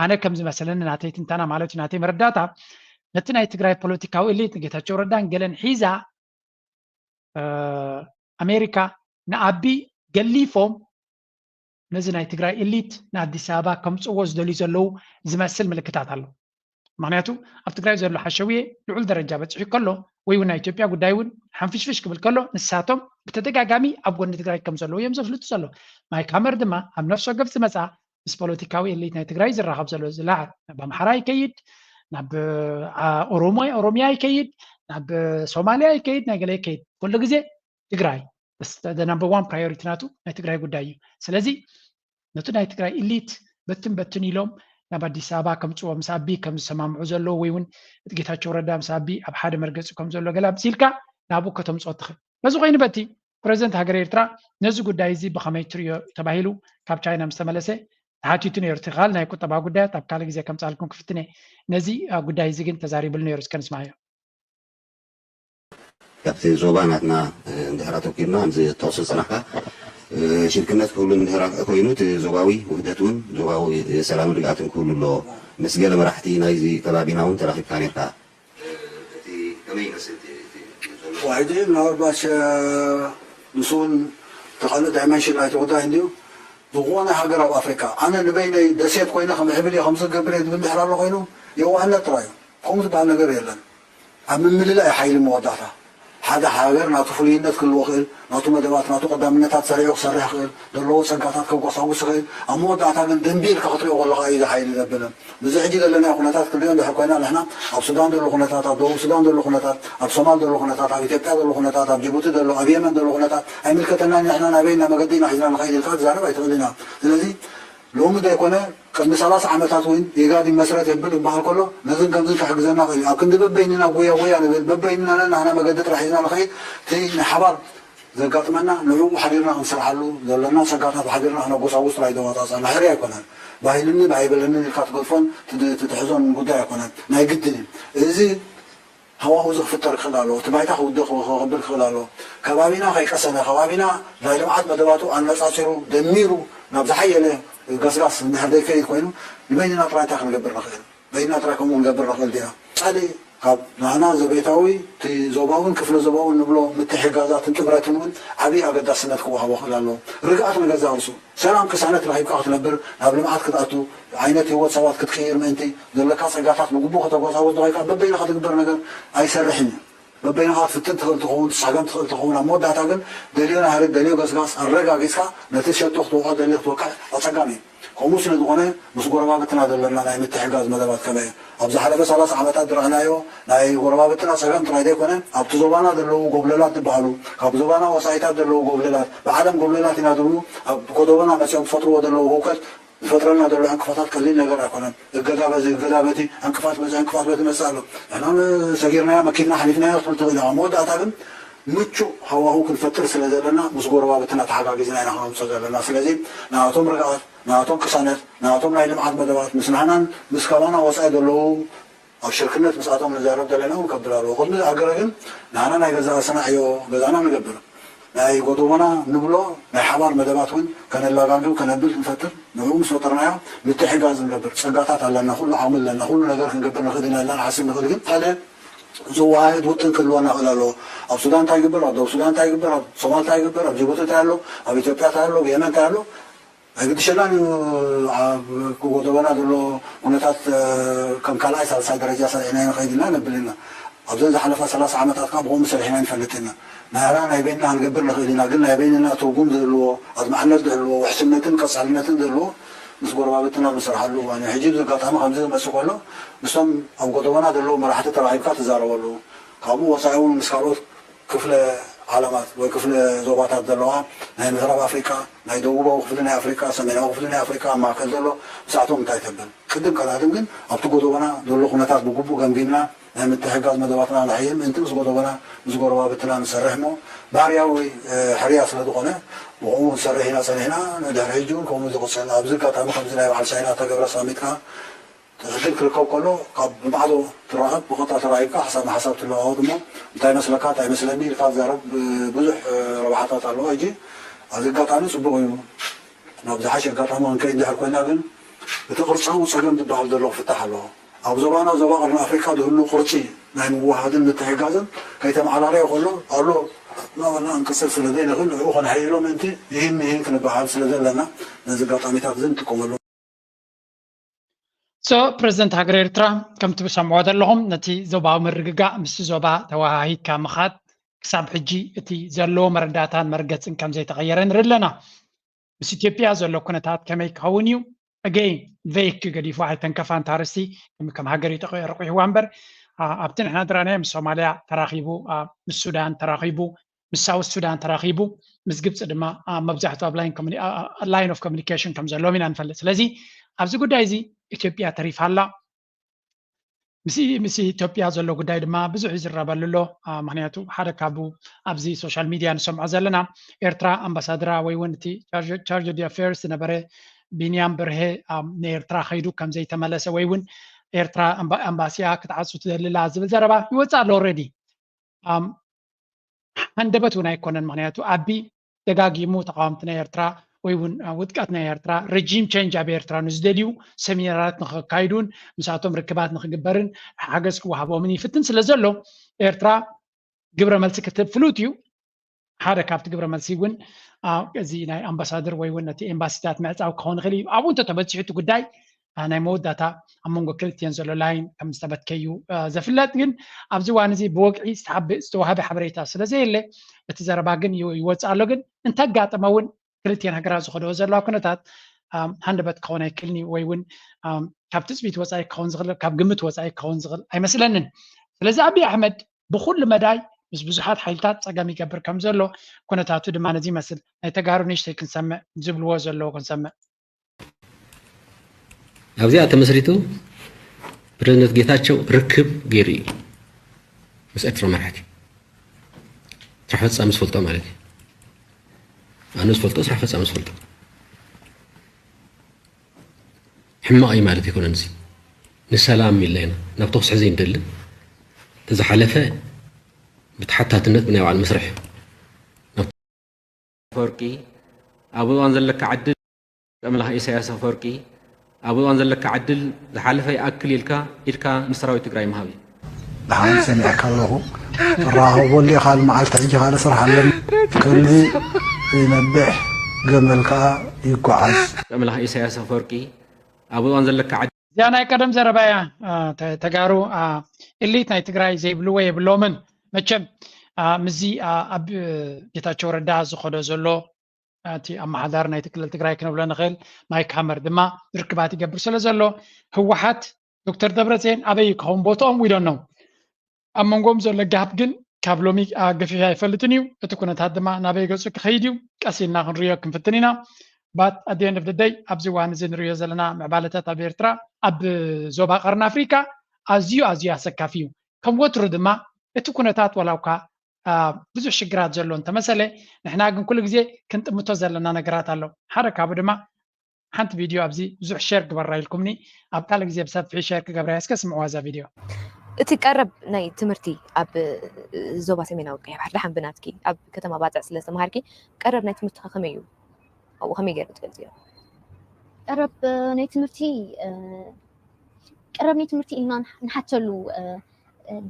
ኣነ ከም ዝመስለኒ ናተይ ትንተና ማለት እዩ ናተይ መረዳእታ ነቲ ናይ ትግራይ ፖለቲካዊ እሊት ንጌታቸው ረዳን ገለን ሒዛ ኣሜሪካ ንኣቢ ገሊፎም ነዚ ናይ ትግራይ እሊት ንኣዲስ ኣበባ ከምፅዎ ዝደልዩ ዘለዉ ዝመስል ምልክታት ኣሎ። ምክንያቱ ኣብ ትግራይ ዘሎ ሓሸውየ ልዑል ደረጃ በፂሑ ከሎ ወይ እውን ናይ ኢትዮጵያ ጉዳይ እውን ሓንፍሽፍሽ ክብል ከሎ ንሳቶም ብተደጋጋሚ ኣብ ጎኒ ትግራይ ከም ዘለዉ እዮም ዘፍልጡ ዘሎ። ማይክ ሃመር ድማ ኣብ ነፍሲ ወከፍ ዝመፃ ምስ ፖለቲካዊ ኤሊት ናይ ትግራይ ዝራኸብ ዘሎ ዝለዓል ናብ ኣምሓራ ይከይድ፣ ናብ ኦሮሞ ኦሮሚያ ይከይድ፣ ናብ ሶማሊያ ይከይድ፣ ናይ ገለ ይከይድ ኩሉ ግዜ ትግራይ number one priority ናቱ ናይ ትግራይ ጉዳይ እዩ። ስለዚ ነቲ ናይ ትግራይ ኢሊት በትን በትን ኢሎም ናብ ኣዲስ ኣበባ ከምፅዎ ምስ ኣቢ ከም ዝሰማምዑ ዘለዉ ወይ እውን እቲ ጌታቸው ረዳ ምስ ኣቢ ኣብ ሓደ መርገፂ ከም ዘሎ ገለ ኣምፂልካ ናብኡ ከተምፅኦ ትኽእል። በዚ ኮይኑ በቲ ፕረዚደንት ሃገር ኤርትራ ነዚ ጉዳይ እዚ ብኸመይ ትርእዮ ተባሂሉ ካብ ቻይና ምስ ተመለሰ ተሓቲቱ ነይሩ። እቲ ካልእ ናይ ቁጠባ ጉዳያት ኣብ ካልእ ግዜ ከምፅኣልኩም ክፍትን እየ። ነዚ ጉዳይ እዚ ግን ተዛሪብሉ ነይሩ፣ እስከ ንስማዮ። ካብቲ ዞባ ናትና እንድሕር ኣተኪርና ከምዚ ትጠቕሶ ዝጸናሕካ ሽርክነት ክህሉ እንድሕር ኮይኑ እቲ ዞባዊ ውህደት እውን ዞባዊ ሰላምን ርግኣትን ክህሉ ኣለዎ። ምስ ገለ መራሕቲ ናይዚ ከባቢና እውን ተራኺብካ ነርካ። እቲ ከመይ ይመስል እቲ እቲ ዘሎ? ሕጂ ምናልባሽ ንሱ እውን ተቐልጥ ዳይመንሽን ናይቲ ጉዳይ እንድዩ። ዝኾነ ሃገር ኣብ ኣፍሪካ ኣነ ንበይነይ ደሴት ኮይነ ክምዕብል እየ ከምዚ ክገብር እየ ዝብል እንድሕር ኣሎ ኮይኑ የዋህነት ጥራይ እዩ። ከምኡ ዝበሃል ነገር የለን። ኣብ ምምልላእ እዩ ሓይሊ መወዳእታ። ሓደ ሃገር ናቱ ፍሉይነት ክህልዎ ይኽእል፣ ናቱ መደባት፣ ናቱ ቀዳምነታት ሰሪዑ ክሰርሕ ይኽእል፣ ዘለዎ ጸጋታት ከጓሳጉስ ይኽእል። ኣብ መወዳእታ ግን ደንቢ ኢልካ ክትሪኦ ከለኻ እዩ እዚ ሓይሊ ዘብል። በዚ ሕጂ ዘለናዮ ኩነታት ክንሪኦ እንድሕር ኮይና ንሕና ኣብ ሱዳን ዘሎ ኩነታት፣ ኣብ ደቡብ ሱዳን ዘሎ ኩነታት፣ ኣብ ሶማል ዘሎ ኩነታት፣ ኣብ ኢትዮጵያ ዘሎ ኩነታት፣ ኣብ ጅቡቲ ዘሎ፣ ኣብ የመን ዘሎ ኩነታት ኣይምልከተናን እዩ። ንሕና ናበየናይ መገዲ ኢና ሒዝና ንኸይድ ኢልካ ክትዛረብ ኣይትኽእልን ኢኻ። ስለዚ ሎሚ ዘይኮነ ቅድሚ ሰላሳ ዓመታት እውን ኢጋድ ይመስረት የብል ይበሃል ከሎ ነዝን ከምዝን ክሕግዘና ክእል እዩ። ኣብ ክንዲ በበይንና ጉያ ጉያ ንብል በበይንና ነናህና መገዲ ጥራሕ ሒዝና ንኸይድ እቲ ናይ ሓባር ዘጋጥመና ንዕኡ ሓቢርና ክንሰርሓሉ ዘለና ጸጋታት ሓቢርና ክነጎሳጉስ ጥራይ እዩ ዘዋጻጽኣና። ሕርያ ኣይኮነን። ባሂልኒ ብኣይበለንን ኢልካ ትገድፎን ትትሕዞን ጉዳይ ኣይኮነን። ናይ ግድን እዩ። እዚ ሃዋሁ እዚ ክፍጠር ክኽእል ኣለዎ። እቲ ባይታ ክውደ ክኽብል ክኽእል ኣለዎ። ከባቢና ከይቀሰነ፣ ከባቢና ናይ ልምዓት መደባቱ ኣነጻጺሩ ደሚሩ ናብ ዝሓየለ ገስጋስ እንድሕር ዘይከይድ ኮይኑ ንበይንና ጥራይ እንታይ ክንገብር ንኽእል? በይንና ጥራይ ከምኡ ክንገብር ንኽእል ዲና? ቀጻሊ ካብ ናህና ዘቤታዊ እቲ ዞባውን ክፍለ ዞባውን ንብሎ ምትሕግጋዛትን ጥምረትን እውን ዓብዪ ኣገዳስነት ክወሃቦ ክእል ኣለዎ። ርግኣት ንገዛእ ርእሱ ሰላም ቅሳነት ረኺብካ ክትነብር ናብ ልምዓት ክትኣቱ ዓይነት ህይወት ሰባት ክትቅይር ምእንቲ ዘለካ ጸጋታት ብግቡእ ከተጓሳጉዝ ተኾይንካ በበይንኻ ትግበር ነገር ኣይሰርሕን እዩ። በበይንኻ ክትፍትን ትኽእል ትኸውን፣ ትሳገም ትኽእል ትኸውን፣ ኣብ መወዳእታ ግን ደልዮ ናህርድ ደልዮ ገስጋስ ኣረጋጊጽካ ነቲ ሸቶ ክትወቕዖ ደልዮ ክትወቅዕ ኣጸጋሚ እዩ። ከምኡ ስለ ዝኾነ ምስ ጎረባብትና ዘለና ናይ ምትሕግጋዝ መደባት ከመይ እየን? ኣብ ዝሓለፈ ሰላሳ ዓመታት ዝረኣናዮ ናይ ጎረባብትና ጸገም ጥራይ ዘይኮነ ኣብቲ ዞባና ዘለዉ ጎብለላት ዝበሃሉ ካብ ዞባና ወጻኢታት ዘለዉ ጎብለላት ብዓለም ጎብለላት ኢና ዝብሉ ኣብ ጎዶቦና መጺኦም ዝፈጥርዎ ዘለዉ ህውከት ዝፈጥረልና ዘሎ ዕንቅፋታት ቀሊል ነገር ኣይኮነን። እገዳ በዚ እገዳ በቲ ዕንቅፋት በዚ ዕንቅፋት በቲ ይመጽእ ኣሎ። ንሕና ሰጊርናዮ መኪድና ሓሊፍናዮ ክትብል ትኽእል ኢኻ። መወዳእታ ግን ምቹእ ሃዋሁ ክንፈጥር ስለ ዘለና ምስ ጎረባብትና ተሓጋጊዝና ኢና ክነምጽኦ ዘለና። ስለዚ ንኣቶም ርግኣት፣ ንኣቶም ቅሳነት፣ ንኣቶም ናይ ልምዓት መደባት ምስ ናህናን ምስ ከባና ወጻኢ ዘለዉ ኣብ ሽርክነት ምስኣቶም ንዛረብ ዘለና እውን ከብል ኣለዎ። ቅድሚ ዝኣገረ ግን ንዓና ናይ ገዛ ርእስና ዕዮ ገዛና ንገብር። ናይ ጎደቦና ንብሎ ናይ ሓባር መደባት እውን ከነላጋግብ ከነብል ንፈጥር። ንዕኡ ምስ ፈጠርናዮ ምትሕጋዝ ንገብር። ጸጋታት ኣለና፣ ኩሉ ዓቕሚ ኣለና፣ ኩሉ ነገር ክንገብር ንኽእል ኢና ኢልና ንሓስብ ንኽእል። ግን ሓደ ዝወሃህድ ውጥን ክህልወና ክእል ኣለዎ። ኣብ ሱዳን እንታይ ይግበር፣ ኣብ ደቡብ ሱዳን እንታይ ይግበር፣ ኣብ ሶማል እንታይ ይግበር፣ ኣብ ጅቡቲ እንታይ ኣሎ፣ ኣብ ኢትዮጵያ እንታይ ኣሎ፣ ኣብ የመን እንታይ ኣሎ፣ ኣይግድሸናን እዩ። ኣብ ጎደቦና ዘሎ ኩነታት ከም ካልኣይ ሳልሳይ ደረጃ ሰሪዕና ንኸይድ ኢና ነብል ኢና። ኣብዘን ዝሓለፋ ሰላሳ ዓመታት ከዓ ብኸምኡ ሰሪሕና ንፈልጥ ኢና። ናህራ ናይ በይንና ክንገብር ንኽእል ኢና፣ ግን ናይ በይንና ትርጉም ዝህልዎ፣ ኣድማዕነት ዝህልዎ፣ ውሕስነትን ቀጻልነትን ዝህልዎ ምስ ጎረባብትና ንሰርሓሉ እዋን እዩ። ሕጂ እዚ ኣጋጣሚ ከምዚ ዝመጽእ ከሎ ምስቶም ኣብ ጎደቦና ዘለዉ መራሕቲ ተራኺብካ ትዛረበሉ፣ ካብኡ ወጻኢ እውን ምስ ካልኦት ክፍለ ዓለማት ወይ ክፍለ ዞባታት ዘለዋ ናይ ምዕራብ ኣፍሪቃ፣ ናይ ደቡባዊ ክፍሊ ናይ ኣፍሪቃ፣ ሰሜናዊ ክፍሊ ናይ ኣፍሪቃ፣ ኣብ ማእከል ዘሎ ምስኣቶም እንታይ ተብል? ቅድም ቀዳድም ግን ኣብቲ ጎደቦና ዘሎ ኩነታት ብግቡእ ገምጊምና ናይ ምትሕጋዝ መደባትና ነሕይል ምእንቲ ምስ ጎደቦና ምስ ጎረባብትና ንሰርሕ እሞ ባህርያዊ ሕርያ ስለ ዝኾነ ብኡ ክንሰርሕ ኢና ጸኒሕና። ንድሕሪ ሕጂ እውን ከምኡ ዝቕጽል። ኣብዚ ኣጋጣሚ ከምዚ ናይ በዓል ቻይና ተገብረ ሳሚት ከኣ ዕድል ክርከብ ከሎ ካብ ብማዕዶ ትራኸብ ብቐጥታ ተራኺብካ ሓሳብ ንሓሳብ ትለዋወጥ እሞ እንታይ መስለካ እንታይ መስለኒ ኢልካ ትዛረብ ብዙሕ ረብሓታት ኣለዎ። ሕጂ ኣብዚ ኣጋጣሚ ጽቡቕ እዩ። ናብ ዝሓሸ ኣጋጣሚ ክንከይድ እንድሕር ኮይና ግን እቲ ቅርጻዊ ጸገም ዝበሃል ዘሎ ክፍታሕ ኣለዎ። ኣብ ዞባና ዞባ ቀርኒ ኣፍሪቃ ዝህሉ ቅርጺ ናይ ምውሃድን ምትሕጋዝን ከይተመዓራረየ ከሎ ኣሎ እናበልና ክንቅጽል ስለ ዘይንኽእል ንዕኡ ከነሕይሎ ምእንቲ ይህን ይህን ክንበሃል ስለ ዘለና ነዚ ኣጋጣሚታት እዚ ንጥቀመሉ። So ፕረዚደንት ሃገር ኤርትራ ከምቲ ብሰምዖ ዘለኹም ነቲ ዞባዊ ምርግጋእ ምስቲ ዞባ ተወሃሂድካ ምኻድ ክሳብ ሕጂ እቲ ዘለዎ መረዳእታን መርገጽን ከም ዘይተቐየረ ንርኢ ኣለና። ምስ ኢትዮጵያ ዘሎ ኩነታት ከመይ ክኸውን እዩ? Again ቬክ ገዲፉ ኣይተንከፋን ታርስቲ ከም ሃገር እዩ ረቂሕዋ እምበር ኣብቲ ንሕና ድራናዮ ምስ ሶማልያ ተራኺቡ ምስ ሱዳን ተራኺቡ ምስ ሳውት ሱዳን ተራኺቡ ምስ ግብፂ ድማ ኣብ መብዛሕትኡ ኣብ line of communication ከም ዘለዎም ኢና ንፈልጥ። ስለዚ ኣብዚ ጉዳይ እዚ ኢትዮጵያ ተሪፋ ኣላ። ምስ ኢትዮጵያ ዘሎ ጉዳይ ድማ ብዙሕ ይዝረበሉ ኣሎ። ምክንያቱ ሓደ ካብ ኣብዚ social media ንሰምዖ ዘለና ኤርትራ ኣምባሳደራ ወይ እውን እቲ charge d'affaires ዝነበረ ቢንያም በርሀ ንኤርትራ ከይዱ ከም ዘይተመለሰ ወይ እውን ኤርትራ ኣምባሲኣ ክትዓጹ ትደሊ ኣላ ዝብል ዘረባ ይወጽእ ኣሎ already። ሃንደበት እውን ኣይኮነን። ምክንያቱ ኣቢ ደጋጊሙ ተቃወምቲ ናይ ኤርትራ ወይ እውን ውድቀት ናይ ኤርትራ regime change ኣብ ኤርትራ ንዝደልዩ ሰሚናራት ንክካይዱን ምስኣቶም ርክባት ንክግበርን ሓገዝ ክወሃቦምን ይፍትን ስለ ዘሎ ኤርትራ ግብረ መልሲ ክትህብ ፍሉጥ እዩ። ሓደ ካብቲ ግብረ መልሲ እውን እዚ ናይ ኣምባሳደር ወይ እውን ነቲ ኤምባሲታት ምዕፃው ክኸውን ይኽእል እዩ። ኣብኡ እንተተበፂሑ እቲ ጉዳይ ናይ መወዳእታ ኣብ መንጎ ክልቲኤን ዘሎ line ከም ዝተበትከ እዩ ዘፍለጥ። ግን ኣብዚ እዋን እዚ ብወግዒ ዝተወሃበ ሓበሬታ ስለ ዘየለ እቲ ዘረባ ግን ይወፅእ ኣሎ። ግን እንተጋጠመ እውን ክልቲኤን ሃገራት ዝኸደኦ ዘለዋ ኩነታት ሃንደበት ክኸውን ኣይክእልን እዩ ወይ እውን ካብ ትፅቢት ወፃኢ ክኸውን ዝኽእል ካብ ግምት ወፃኢ ክኸውን ዝኽእል ኣይመስለንን። ስለዚ ኣብይ ኣሕመድ ብኩሉ መዳይ ምስ ብዙሓት ሓይልታት ፀገም ይገብር ከም ዘሎ ኩነታቱ ድማ ነዚ ይመስል። ናይ ተጋሩ ንእሽተይ ክንሰምዕ ዝብልዎ ዘለዎ ክንሰምዕ። ኣብዚኣ ተመስሪቱ ፕረዚደንት ጌታቸው ርክብ ገይሩ እዩ ምስ ኤርትራ መራሕቲ ስራሕ ፈፃሚ ዝፈልጦ ማለት እዩ። ኣነ ዝፈልጦ ስራሕ ፈፃሚ ዝፈልጦ ሕማቕ እዩ ማለት ኣይኮነን። እዚ ንሰላም ኢልና ኢና ናብ ተኩሲ ሕዚ እንደሊ ተዝሓለፈ ብተሓታትነት ብናይ ባዕሉ መስርሕ እዩ። ኣፈወርቂ ኣብ እዋን ዘለካ ዕድል ኣምላኽ ኢሳያስ ኣፈወርቂ ኣብ እዋን ዘለካ ዕድል ዝሓለፈ ይኣክል ኢልካ ኢድካ ንሰራዊት ትግራይ ምሃብ እዩ። ደሓን ሰሚዕካ ኣለኹ። ትራኸበሉ ኢኻ። መዓልቲ ሕጂ ካልእ ስራሕ ኣለና። ከልቢ ይነብሕ፣ ገመል ከኣ ይጓዓዝ። ኣምላኽ ኢሳያስ ኣፈወርቂ ኣብ እዋን ዘለካ ዕድል። እዚኣ ናይ ቀደም ዘረባ እያ። ተጋሩ elite ናይ ትግራይ ዘይብልዎ የብሎምን። መቸም ምስዚ ኣብ ጌታቸው ረዳ ዝኸዶ ዘሎ እቲ ኣመሓዳሪ ናይቲ ክልል ትግራይ ክነብሎ ንኽእል ማይክ ሃመር ድማ ርክባት ይገብር ስለ ዘሎ ህወሓት ዶክተር ደብረፅዮን ኣበይ ይከውን ቦትኦም we don't know። ኣብ መንጎኦም ዘሎ ጋፕ ግን ካብ ሎሚ ገፊሑ ኣይፈልጥን እዩ። እቲ ኩነታት ድማ ናበይ ገፁ ክኸይድ እዩ ቀስ ኢልና ክንሪኦ ክንፍትን ኢና። But at the end of the day ኣብዚ እዋን እዚ ንሪኦ ዘለና ምዕባለታት ኣብ ኤርትራ ኣብ ዞባ ቀርኒ ኣፍሪካ ኣዝዩ ኣዝዩ ኣሰካፊ እዩ። ከም ወትሩ ድማ እቲ ኩነታት ዋላ እኳ ብዙሕ ሽግራት ዘሎ እንተመሰለ ንሕና ግን ኩሉ ግዜ ክንጥምቶ ዘለና ነገራት ኣሎ። ሓደ ካብኡ ድማ ሓንቲ ቪድዮ ኣብዚ ብዙሕ ሸር ግበራ ኢልኩምኒ፣ ኣብ ካልእ ግዜ ብሰፊሑ ሸር ክገብራ እየ። እስከ ስምዕዋ እዛ ቪድዮ። እቲ ቀረብ ናይ ትምህርቲ ኣብ ዞባ ሰሜናዊ ቀይሕ ባሕሪ ደሓን ብናትኪ ኣብ ከተማ ባጽዕ ስለ ዝተምሃርኪ ቀረብ ናይ ትምህርቲ ከመይ እዩ? ኣብኡ ከመይ ገይሩ ትገልጽዮ? ቀረብ ናይ ትምህርቲ ቀረብ ናይ ትምህርቲ ኢልና ንሓተሉ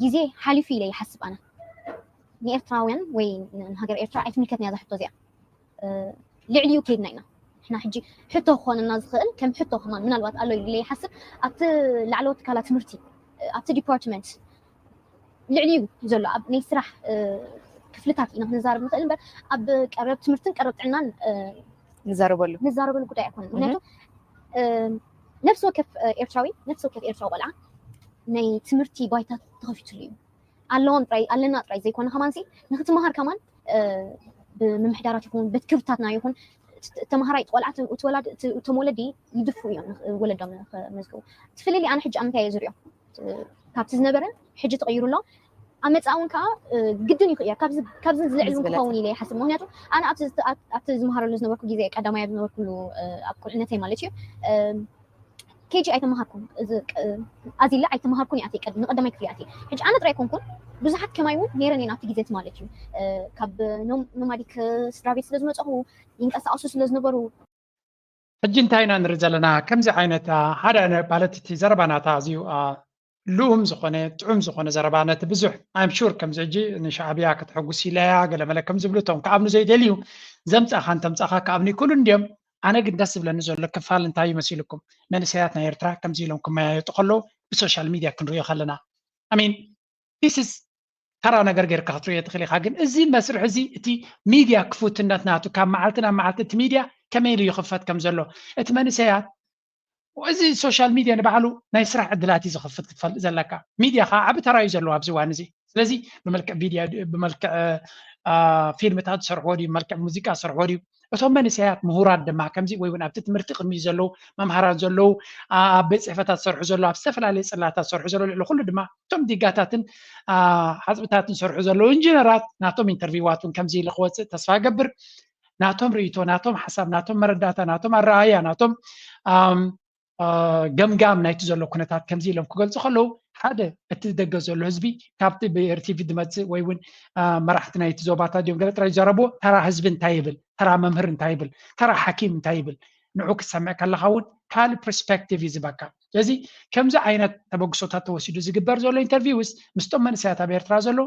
ግዜ ሓሊፉ ኢለ ይሓስብ ኣነ። ንኤርትራውያን ወይ ንሃገር ኤርትራ ኣይትምልከትን እያ እዛ ሕቶ እዚኣ። ልዕሊኡ ከይድና ኢና ንሕና ሕጂ። ሕቶ ክኾነና ዝኽእል ከም ሕቶ ከማን ምናልባት ኣሎ ኢለ ይሓስብ። ኣብቲ ላዕለዎት ትካላት ትምህርቲ፣ ኣብቲ ዲፓርትመንት ልዕሊኡ ዘሎ ኣብ ናይ ስራሕ ክፍልታት ኢና ክንዛረብ ንኽእል እምበር ኣብ ቀረብ ትምህርትን ቀረብ ጥዕናን ንዛረበሉ ንዛረበሉ ጉዳይ ኣይኮነን። ምክንያቱ ነፍሲ ወከፍ ኤርትራዊ፣ ነፍሲ ወከፍ ኤርትራዊ ቆልዓ ናይ ትምህርቲ ባይታ ተኸፊትሉ እዩ። ኣለዎም ጥራይ ኣለና ጥራይ ዘይኮነ ከማንሲ ንክትመሃር ከማን ብምምሕዳራት ይኹን ቤት ክብርታትና ይኹን ተምሃራይ ቆልዓ፣ እቲ ወላዲ፣ እቶም ወለዲ ይድፍኡ እዮም ወለዶም ንክመዝገቡ። እቲ ፍልልይ ኣነ ሕጂ ኣብ ምንታይ እየ ዝሪኦ? ካብቲ ዝነበረ ሕጂ ተቐይሩ ኣሎ። ኣብ መጻኢ እውን ከዓ ግድን ይኽእያ ካብዚ ዝልዕል እውን ክኸውን ኢለ ይሓስብ። ምክንያቱ ኣነ ኣብቲ ዝመሃረሉ ዝነበርኩ ግዜ ቀዳማይ ኣብ ዝነበርኩሉ ኣብ ቁልዕነተይ ማለት እዩ ኬጂ ኣይተመሃርኩን። ኣዚለ ኣይተመሃርኩን እያ ንቀዳማይ ክፍሊ ኣትየ። ሕጂ ኣነ ጥራይ ኮንኩን ብዙሓት ከማይ እውን ነይረን እየን ኣብቲ ግዜ እቲ ማለት እዩ ካብ ኖማዲክ ስድራ ቤት ስለ ዝመፀኹ ይንቀሳቀሱ ስለ ዝነበሩ ሕጂ እንታይ ኢና ንርኢ ዘለና? ከምዚ ዓይነት ሓደ ማለት እቲ ዘረባ ናታ ኣዝዩ ልኡም ዝኾነ ጥዑም ዝኾነ ዘረባ ነቲ ብዙሕ I'm sure ከምዚ ሕጂ ንሻዕብያ ከተሐጉስ ኢለያ ገለመለ ከም ዝብሉ እቶም ክኣምኑ ዘይደልዩ ዘምጻእኻን ተምጻእኻ ክኣምኑ ይክእሉ እንድዮም። ኣነ ግን ደስ ዝብለኒ ዘሎ ክፋል እንታይ እዩ መሲልኩም? መንእሰያት ናይ ኤርትራ ከምዚ ኢሎም ክመያየጡ ከለዉ ብሶሻል ሚድያ ክንሪኦ ከለና I mean this is ተራ ነገር ጌርካ ክትሪኦ ትኽእል ኢኻ። ግን እዚ መስርሕ እዚ እቲ ሚድያ ክፉትነት ናቱ ካብ መዓልቲ ናብ መዓልቲ እቲ ሚድያ ከመይ ኢሉ ይኽፈት ከም ዘሎ እቲ መንእሰያት እዚ ሶሻል ሚድያ ንባዕሉ ናይ ስራሕ ዕድላት እዩ ዝኽፍት ክትፈልጥ ዘለካ። ሚድያ ከዓ ዓቢ ተራ እዩ ዘለዎ ኣብዚ እዋን እዚ። ስለዚ ብመልክዕ ቪድዮ፣ ብመልክዕ ፊልምታት ዝሰርሕዎ ድዩ፣ ብመልክዕ ሙዚቃ ዝሰርሕዎ ድዩ፣ እቶም መንእሰያት ምሁራት ድማ ከምዚ ወይ እውን ኣብቲ ትምህርቲ ቅድሚ ዘለዉ መምሃራን ዘለዉ ኣብ ቤት ፅሕፈታት ዝሰርሑ ዘለዉ ኣብ ዝተፈላለዩ ፅላታት ዝሰርሑ ዘለዉ ልዕሊ ኩሉ ድማ እቶም ዲጋታትን ሓፅብታትን ዝሰርሑ ዘለዉ ኢንጂነራት ናቶም ኢንተርቪዋት እውን ከምዚ ኢሉ ክወፅእ ተስፋ እገብር። ናቶም ርእይቶ፣ ናቶም ሓሳብ፣ ናቶም መረዳእታ፣ ናቶም ኣረኣእያ፣ ናቶም ገምጋም ናይቲ ዘሎ ኩነታት ከምዚ ኢሎም ክገልፁ ከለዉ ሓደ እቲ ደገ ዘሎ ህዝቢ ካብቲ ብኤርቲቪ ዝመፅእ ወይ እውን መራሕቲ ናይቲ ዞባታት ድዮም ገለ ጥራይ ዝዛረብዎ፣ ተራ ህዝቢ እንታይ ይብል፣ ተራ መምህር እንታይ ይብል፣ ተራ ሓኪም እንታይ ይብል፣ ንዑ ክትሰምዕ ከለኻ እውን ካልእ ፐርስፔክቲቭ እዩ ዝበካ። ስለዚ ከምዚ ዓይነት ተበግሶታት ተወሲዱ ዝግበር ዘሎ ኢንተርቪውስ ምስቶም መንእሰያት ኣብ ኤርትራ ዘሎ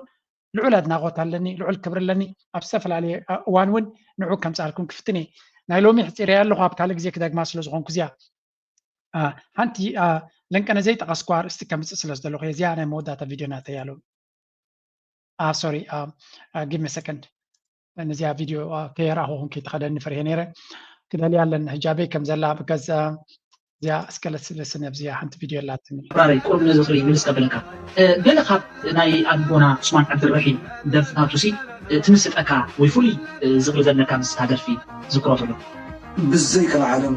ልዑል ኣድናቖት ኣለኒ፣ ልዑል ክብሪ ኣለኒ። ኣብ ዝተፈላለየ እዋን እውን ንዑ ከምፅኣልኩም ክፍትን እየ። ናይ ሎሚ ሕፂረያ ኣለኹ፣ ኣብ ካልእ ግዜ ክደግማ ስለ ዝኾንኩ እዚኣ ሓንቲ ለንቀነ ዘይጠቐስኩ ኣርእስቲ ከምፅእ ስለ ዝደለኹ እየ። እዚኣ ናይ መወዳእታ ቪድዮ ናተይ ኣሎ። ሶሪ ጊቭ ሚ ሰከንድ። ነዚኣ ቪድዮ ከየርኣኹኹም ከይትኸደኒ ፈሪሀ ነይረ። ክደልያ ኣለኒ ሕጃበይ ከም ዘላ ብገዛ እዚኣ እስከ ለስለስን ኣብዚኣ ሓንቲ ቪድዮ ኣላትኒ። ራረይ ቁሩብ ንዝኽሪ ምልስ ከብለካ ገለ ካብ ናይ ኣቦና ዑስማን ዓብድረሒም ደርፍታቱ ሲ ትምስጠካ ወይ ፍሉይ ዝኽሪ ዘለካ ምስ እታ ደርፊ ዝክሮ ዘሎ? ብዘይ ቀልዓለም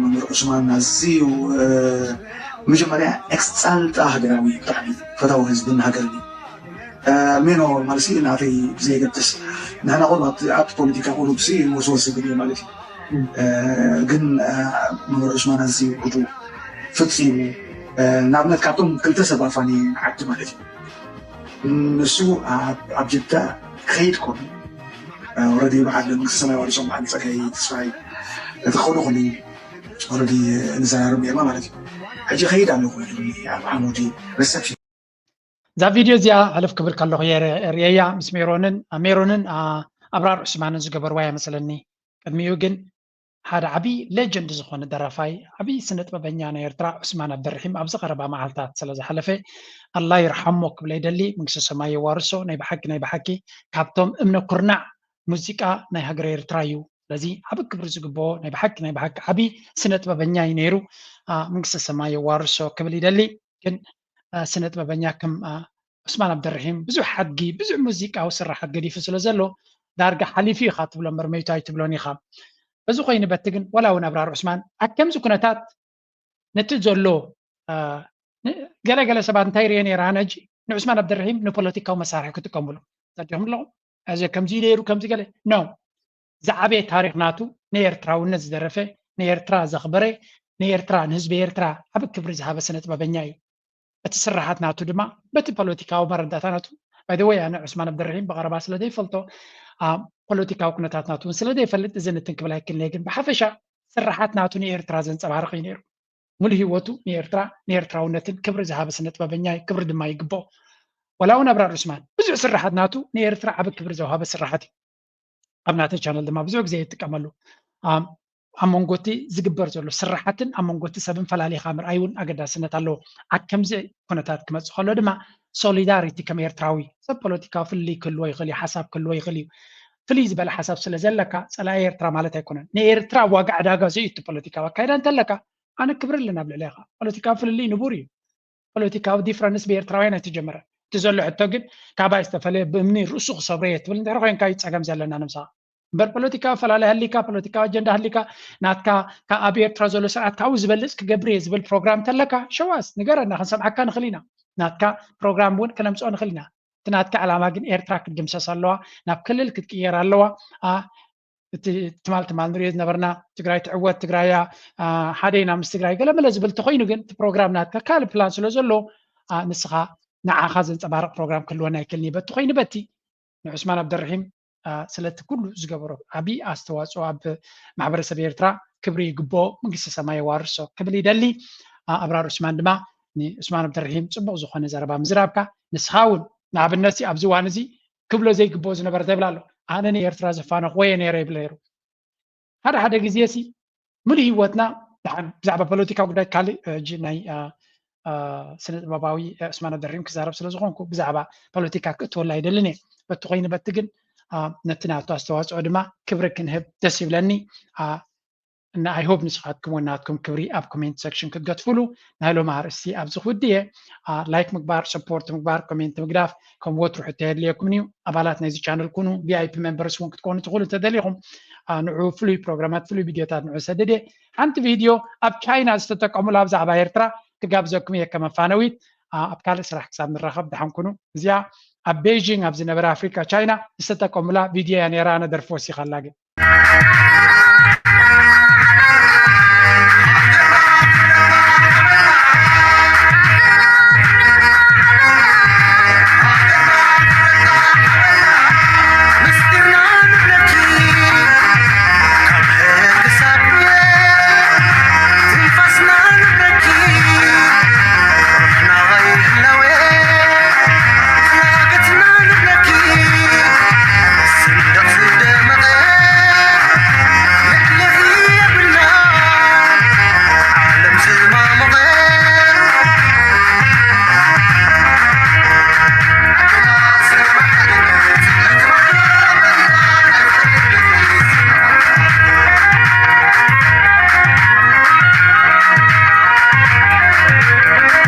መምህር ዑስማን ኣዝዩ መጀመርያ ኤክስጻልጣ ሃገራዊ ብጣዕሚ ፈታዊ ህዝብን ሃገርን እዩ። ሜኖ ማለሲ ናተይ ብዘየገድስ ንሕና ቁሩብ ኣብቲ ኣብቲ ፖለቲካ ቁሩብ ሲ ወስወስ ዝብል እዩ ማለት እዩ። ግን መምህር ዑስማን ኣዝዩ ህዱእ ፍፂሙ ንኣብነት ካብቶም ክልተ ሰብ ኣፋኒ ንዓዲ ማለት እዩ። ንሱ ኣብ ጅዳ ክኸይድ ኮኑ ኦረዲ በዓል መንግስቲ ሰማይ ዋርሶም በዓል ፀጋይ ተስፋይ እቲ ክኸዱ ኮኑ ኦረዲ ንዘራርብ ነርና ማለት እዩ። ሕጂ ከይድ ኣለኹ ኢሉኒ ኣብ ዓሙዲ ሪሰፕሽን። እዛ ቪድዮ እዚኣ ሕልፍ ክብል ከለኹ እየ ርእየያ ምስ ሜሮንን ሜሮንን ኣብራር ዑስማንን ዝገበርዋ እያ መስለኒ። ቅድሚኡ ግን ሓደ ዓቢ ሌጀንድ ዝኾነ ደራፋይ ዓቢ ስነ ጥበበኛ ናይ ኤርትራ ዑስማን ኣብደርሒም ኣብዚ ቀረባ መዓልታት ስለ ዝሓለፈ ኣላ ይርሓሞ ክብለ ይደሊ። መንግስተ ሰማይ የዋርሶ። ናይ ብሓቂ ናይ ብሓቂ ካብቶም እምነ ኩርናዕ ሙዚቃ ናይ ሃገረ ኤርትራ እዩ። ስለዚ ዓቢ ክብሪ ዝግብኦ ናይ ብሓቂ ናይ ብሓቂ ዓቢ ስነ ጥበበኛ እዩ ነይሩ። መንግስተ ሰማይ የዋርሶ ክብል ይደሊ። ግን ስነ ጥበበኛ ከም ዑስማን ኣብደርሒም ብዙሕ ሓድጊ ብዙሕ ሙዚቃዊ ስራሓት ገዲፉ ስለ ዘሎ ዳርጋ ሓሊፉ ኢኻ ትብሎ እምበር መይቱ ኣይትብሎን ኢኻ። በዚ ኮይኑ በቲ ግን ወላ እውን ኣብራር ዑስማን ኣብ ከምዚ ኩነታት ነቲ ዘሎ ገለገለ ሰባት እንታይ ርየ ነይረ ኣነ ሕጂ ንዑስማን ኣብደርሒም ንፖለቲካዊ መሳርሒ ክጥቀምሉ ዛዲኹም ኣለኹም እዚ ከምዚ ነይሩ ከምዚ ገለ ኖ ዝዓበየ ታሪክ ናቱ ንኤርትራውነት ዝደረፈ ንኤርትራ ዘኽበረ፣ ንኤርትራ፣ ንህዝቢ ኤርትራ ዓቢ ክብሪ ዝሃበ ስነ ጥበበኛ እዩ። እቲ ስርሓት ናቱ ድማ በቲ ፖለቲካዊ መረዳእታ ናቱ፣ by the way፣ ኣነ ዑስማን ኣብደርሒም ብቐረባ ስለ ዘይፈልጦ፣ ፖለቲካዊ ኩነታት ናቱ እውን ስለ ዘይፈልጥ እዚ ንትን ክብል ኣይክልንየ። ግን ብሓፈሻ ስርሓት ናቱ ንኤርትራ ዘንጸባርቕ እዩ ነይሩ። ሙሉ ህይወቱ ንኤርትራ፣ ንኤርትራውነትን ክብሪ ዝሃበ ስነ ጥበበኛ እዩ፣ ክብሪ ድማ ይግብኦ። ወላ እውን ኣብራር ዑስማን ብዙሕ ስርሓት ናቱ ንኤርትራ ዓቢ ክብሪ ዘውሃበ ስርሓት እዩ። ኣብ ናተይ ቻነል ድማ ብዙሕ ግዜ ይጥቀመሉ። ኣብ መንጎ እቲ ዝግበር ዘሎ ስርሓትን ኣብ መንጎ እቲ ሰብን ፈላሊኻ ምርኣይ እውን ኣገዳስነት ኣለዎ። ኣብ ከምዚ ኩነታት ክመጽእ ከሎ ድማ ሶሊዳሪቲ ከም ኤርትራዊ ሰብ ፖለቲካዊ ፍልልይ ክህልዎ ይኽእል እዩ፣ ሓሳብ ክህልዎ ይኽእል እዩ። ፍልይ ዝበለ ሓሳብ ስለ ዘለካ ጸላኢ ኤርትራ ማለት ኣይኮነን። ንኤርትራ ዋጋ ዕዳጋ ዘእቱ ፖለቲካዊ ኣካይዳ እንተለካ ኣነ ክብሪ ኣለኒ ኣብ ልዕሌኻ። ፖለቲካዊ ፍልልይ ንቡር እዩ። ፖለቲካዊ ዲፍረንስ ብኤርትራውያን ኣይተጀመረን። እቲ ዘሎ ሕቶ ግን ካባይ ዝተፈለየ ብእምኒ ርእሱ ክሰብሮ እየ ትብል እንድሕር ኮይንካ እዩ ጸገም ዘለና ንምሳኻ። እምበር ፖለቲካዊ ኣፈላለይ ሃሊካ፣ ፖለቲካዊ ኣጀንዳ ሃሊካ፣ ናትካ ካብ ኣብ ኤርትራ ዘሎ ስርዓት ካብኡ ዝበልጽ ክገብር እየ ዝብል ፕሮግራም እንተለካ ሸዋስ ንገረና፣ ክንሰምዓካ ንኽእል ኢና። ናትካ ፕሮግራም እውን ክነምጽኦ ንኽእል ኢና። እቲ ናትካ ዕላማ ግን ኤርትራ ክትድምሰስ ኣለዋ፣ ናብ ክልል ክትቅየር ኣለዋ። እቲ ትማል ትማል ንሪኦ ዝነበርና ትግራይ ትዕወት፣ ትግራይ እያ፣ ሓደ ኢና ምስ ትግራይ ገለመለ ዝብል ተኮይኑ ግን እቲ ፕሮግራም ናትካ ካልእ ፕላን ስለ ዘሎ ንስኻ ንዓኻ ዘንፀባርቕ ፕሮግራም ክህልወና ኣይክእልን እዩ። በቲ ኮይኑ በቲ ንዑስማን ኣብደርሒም ስለቲ ኩሉ ዝገበሮ ዓብዪ ኣስተዋፅኦ ኣብ ማሕበረሰብ ኤርትራ ክብሪ ይግብኦ፣ መንግስቲ ሰማይ የዋርሶ ክብል ይደሊ። ኣብራር ዑስማን ድማ ንዑስማን ኣብደርሒም ፅቡቕ ዝኾነ ዘረባ ምዝራብካ ንስኻ እውን ንኣብነት ኣብዚ እዋን እዚ ክብሎ ዘይግብኦ ዝነበረ ተብል ኣሎ። ኣነ ንኤርትራ ዘፋነኽዎ እየ ነይረ ይብል ነይሩ። ሓደ ሓደ ግዜ ሲ ሙሉ ህይወትና ደሓን ብዛዕባ ፖለቲካ ጉዳይ ካልእ ሕጂ ናይ ስነ ጥበባዊ ዑስማን ኣብደርሒም ክዛረብ ስለ ዝኾንኩ ብዛዕባ ፖለቲካ ክእትወላ ኣይደልን እየ። በቲ ኮይኑ በቲ ግን ነቲ ናቱ ኣስተዋፅኦ ድማ ክብሪ ክንህብ ደስ ይብለኒ። እና I hope ንስኻትኩም እውን ናትኩም ክብሪ ኣብ ኮሜንት ሴክሽን ክትገድፉሉ። ናይ ሎሚ ኣርእስቲ ኣብዚ ክውድእ እየ። ላይክ ምግባር፣ ሰፖርት ምግባር፣ ኮሜንት ምግዳፍ ከም ወትሩ ሕቶ የድልየኩምን እዩ። ኣባላት ናይዚ ቻነል ኩኑ። ቪኣይፒ ሜምበርስ እውን ክትኮኑ ትኽእሉ እንተደሊኹም። ንዑ ፍሉይ ፕሮግራማት ፍሉይ ቪድዮታት ንዑ ሰድድ እየ። ሓንቲ ቪድዮ ኣብ ቻይና ዝተጠቀሙላ ብዛዕባ ኤርትራ ክጋብዘኩም እየ ከም መፋነዊት። ኣብ ካልእ ስራሕ ክሳብ ንራኸብ ደሓን ኩኑ። እዚኣ ኣብ ቤይጂንግ ኣብ ዝነበረ ኣፍሪካ ቻይና ዝተጠቀሙላ ቪድዮ እያ ነይራ። ነደርፊ ወሲኻላ ግን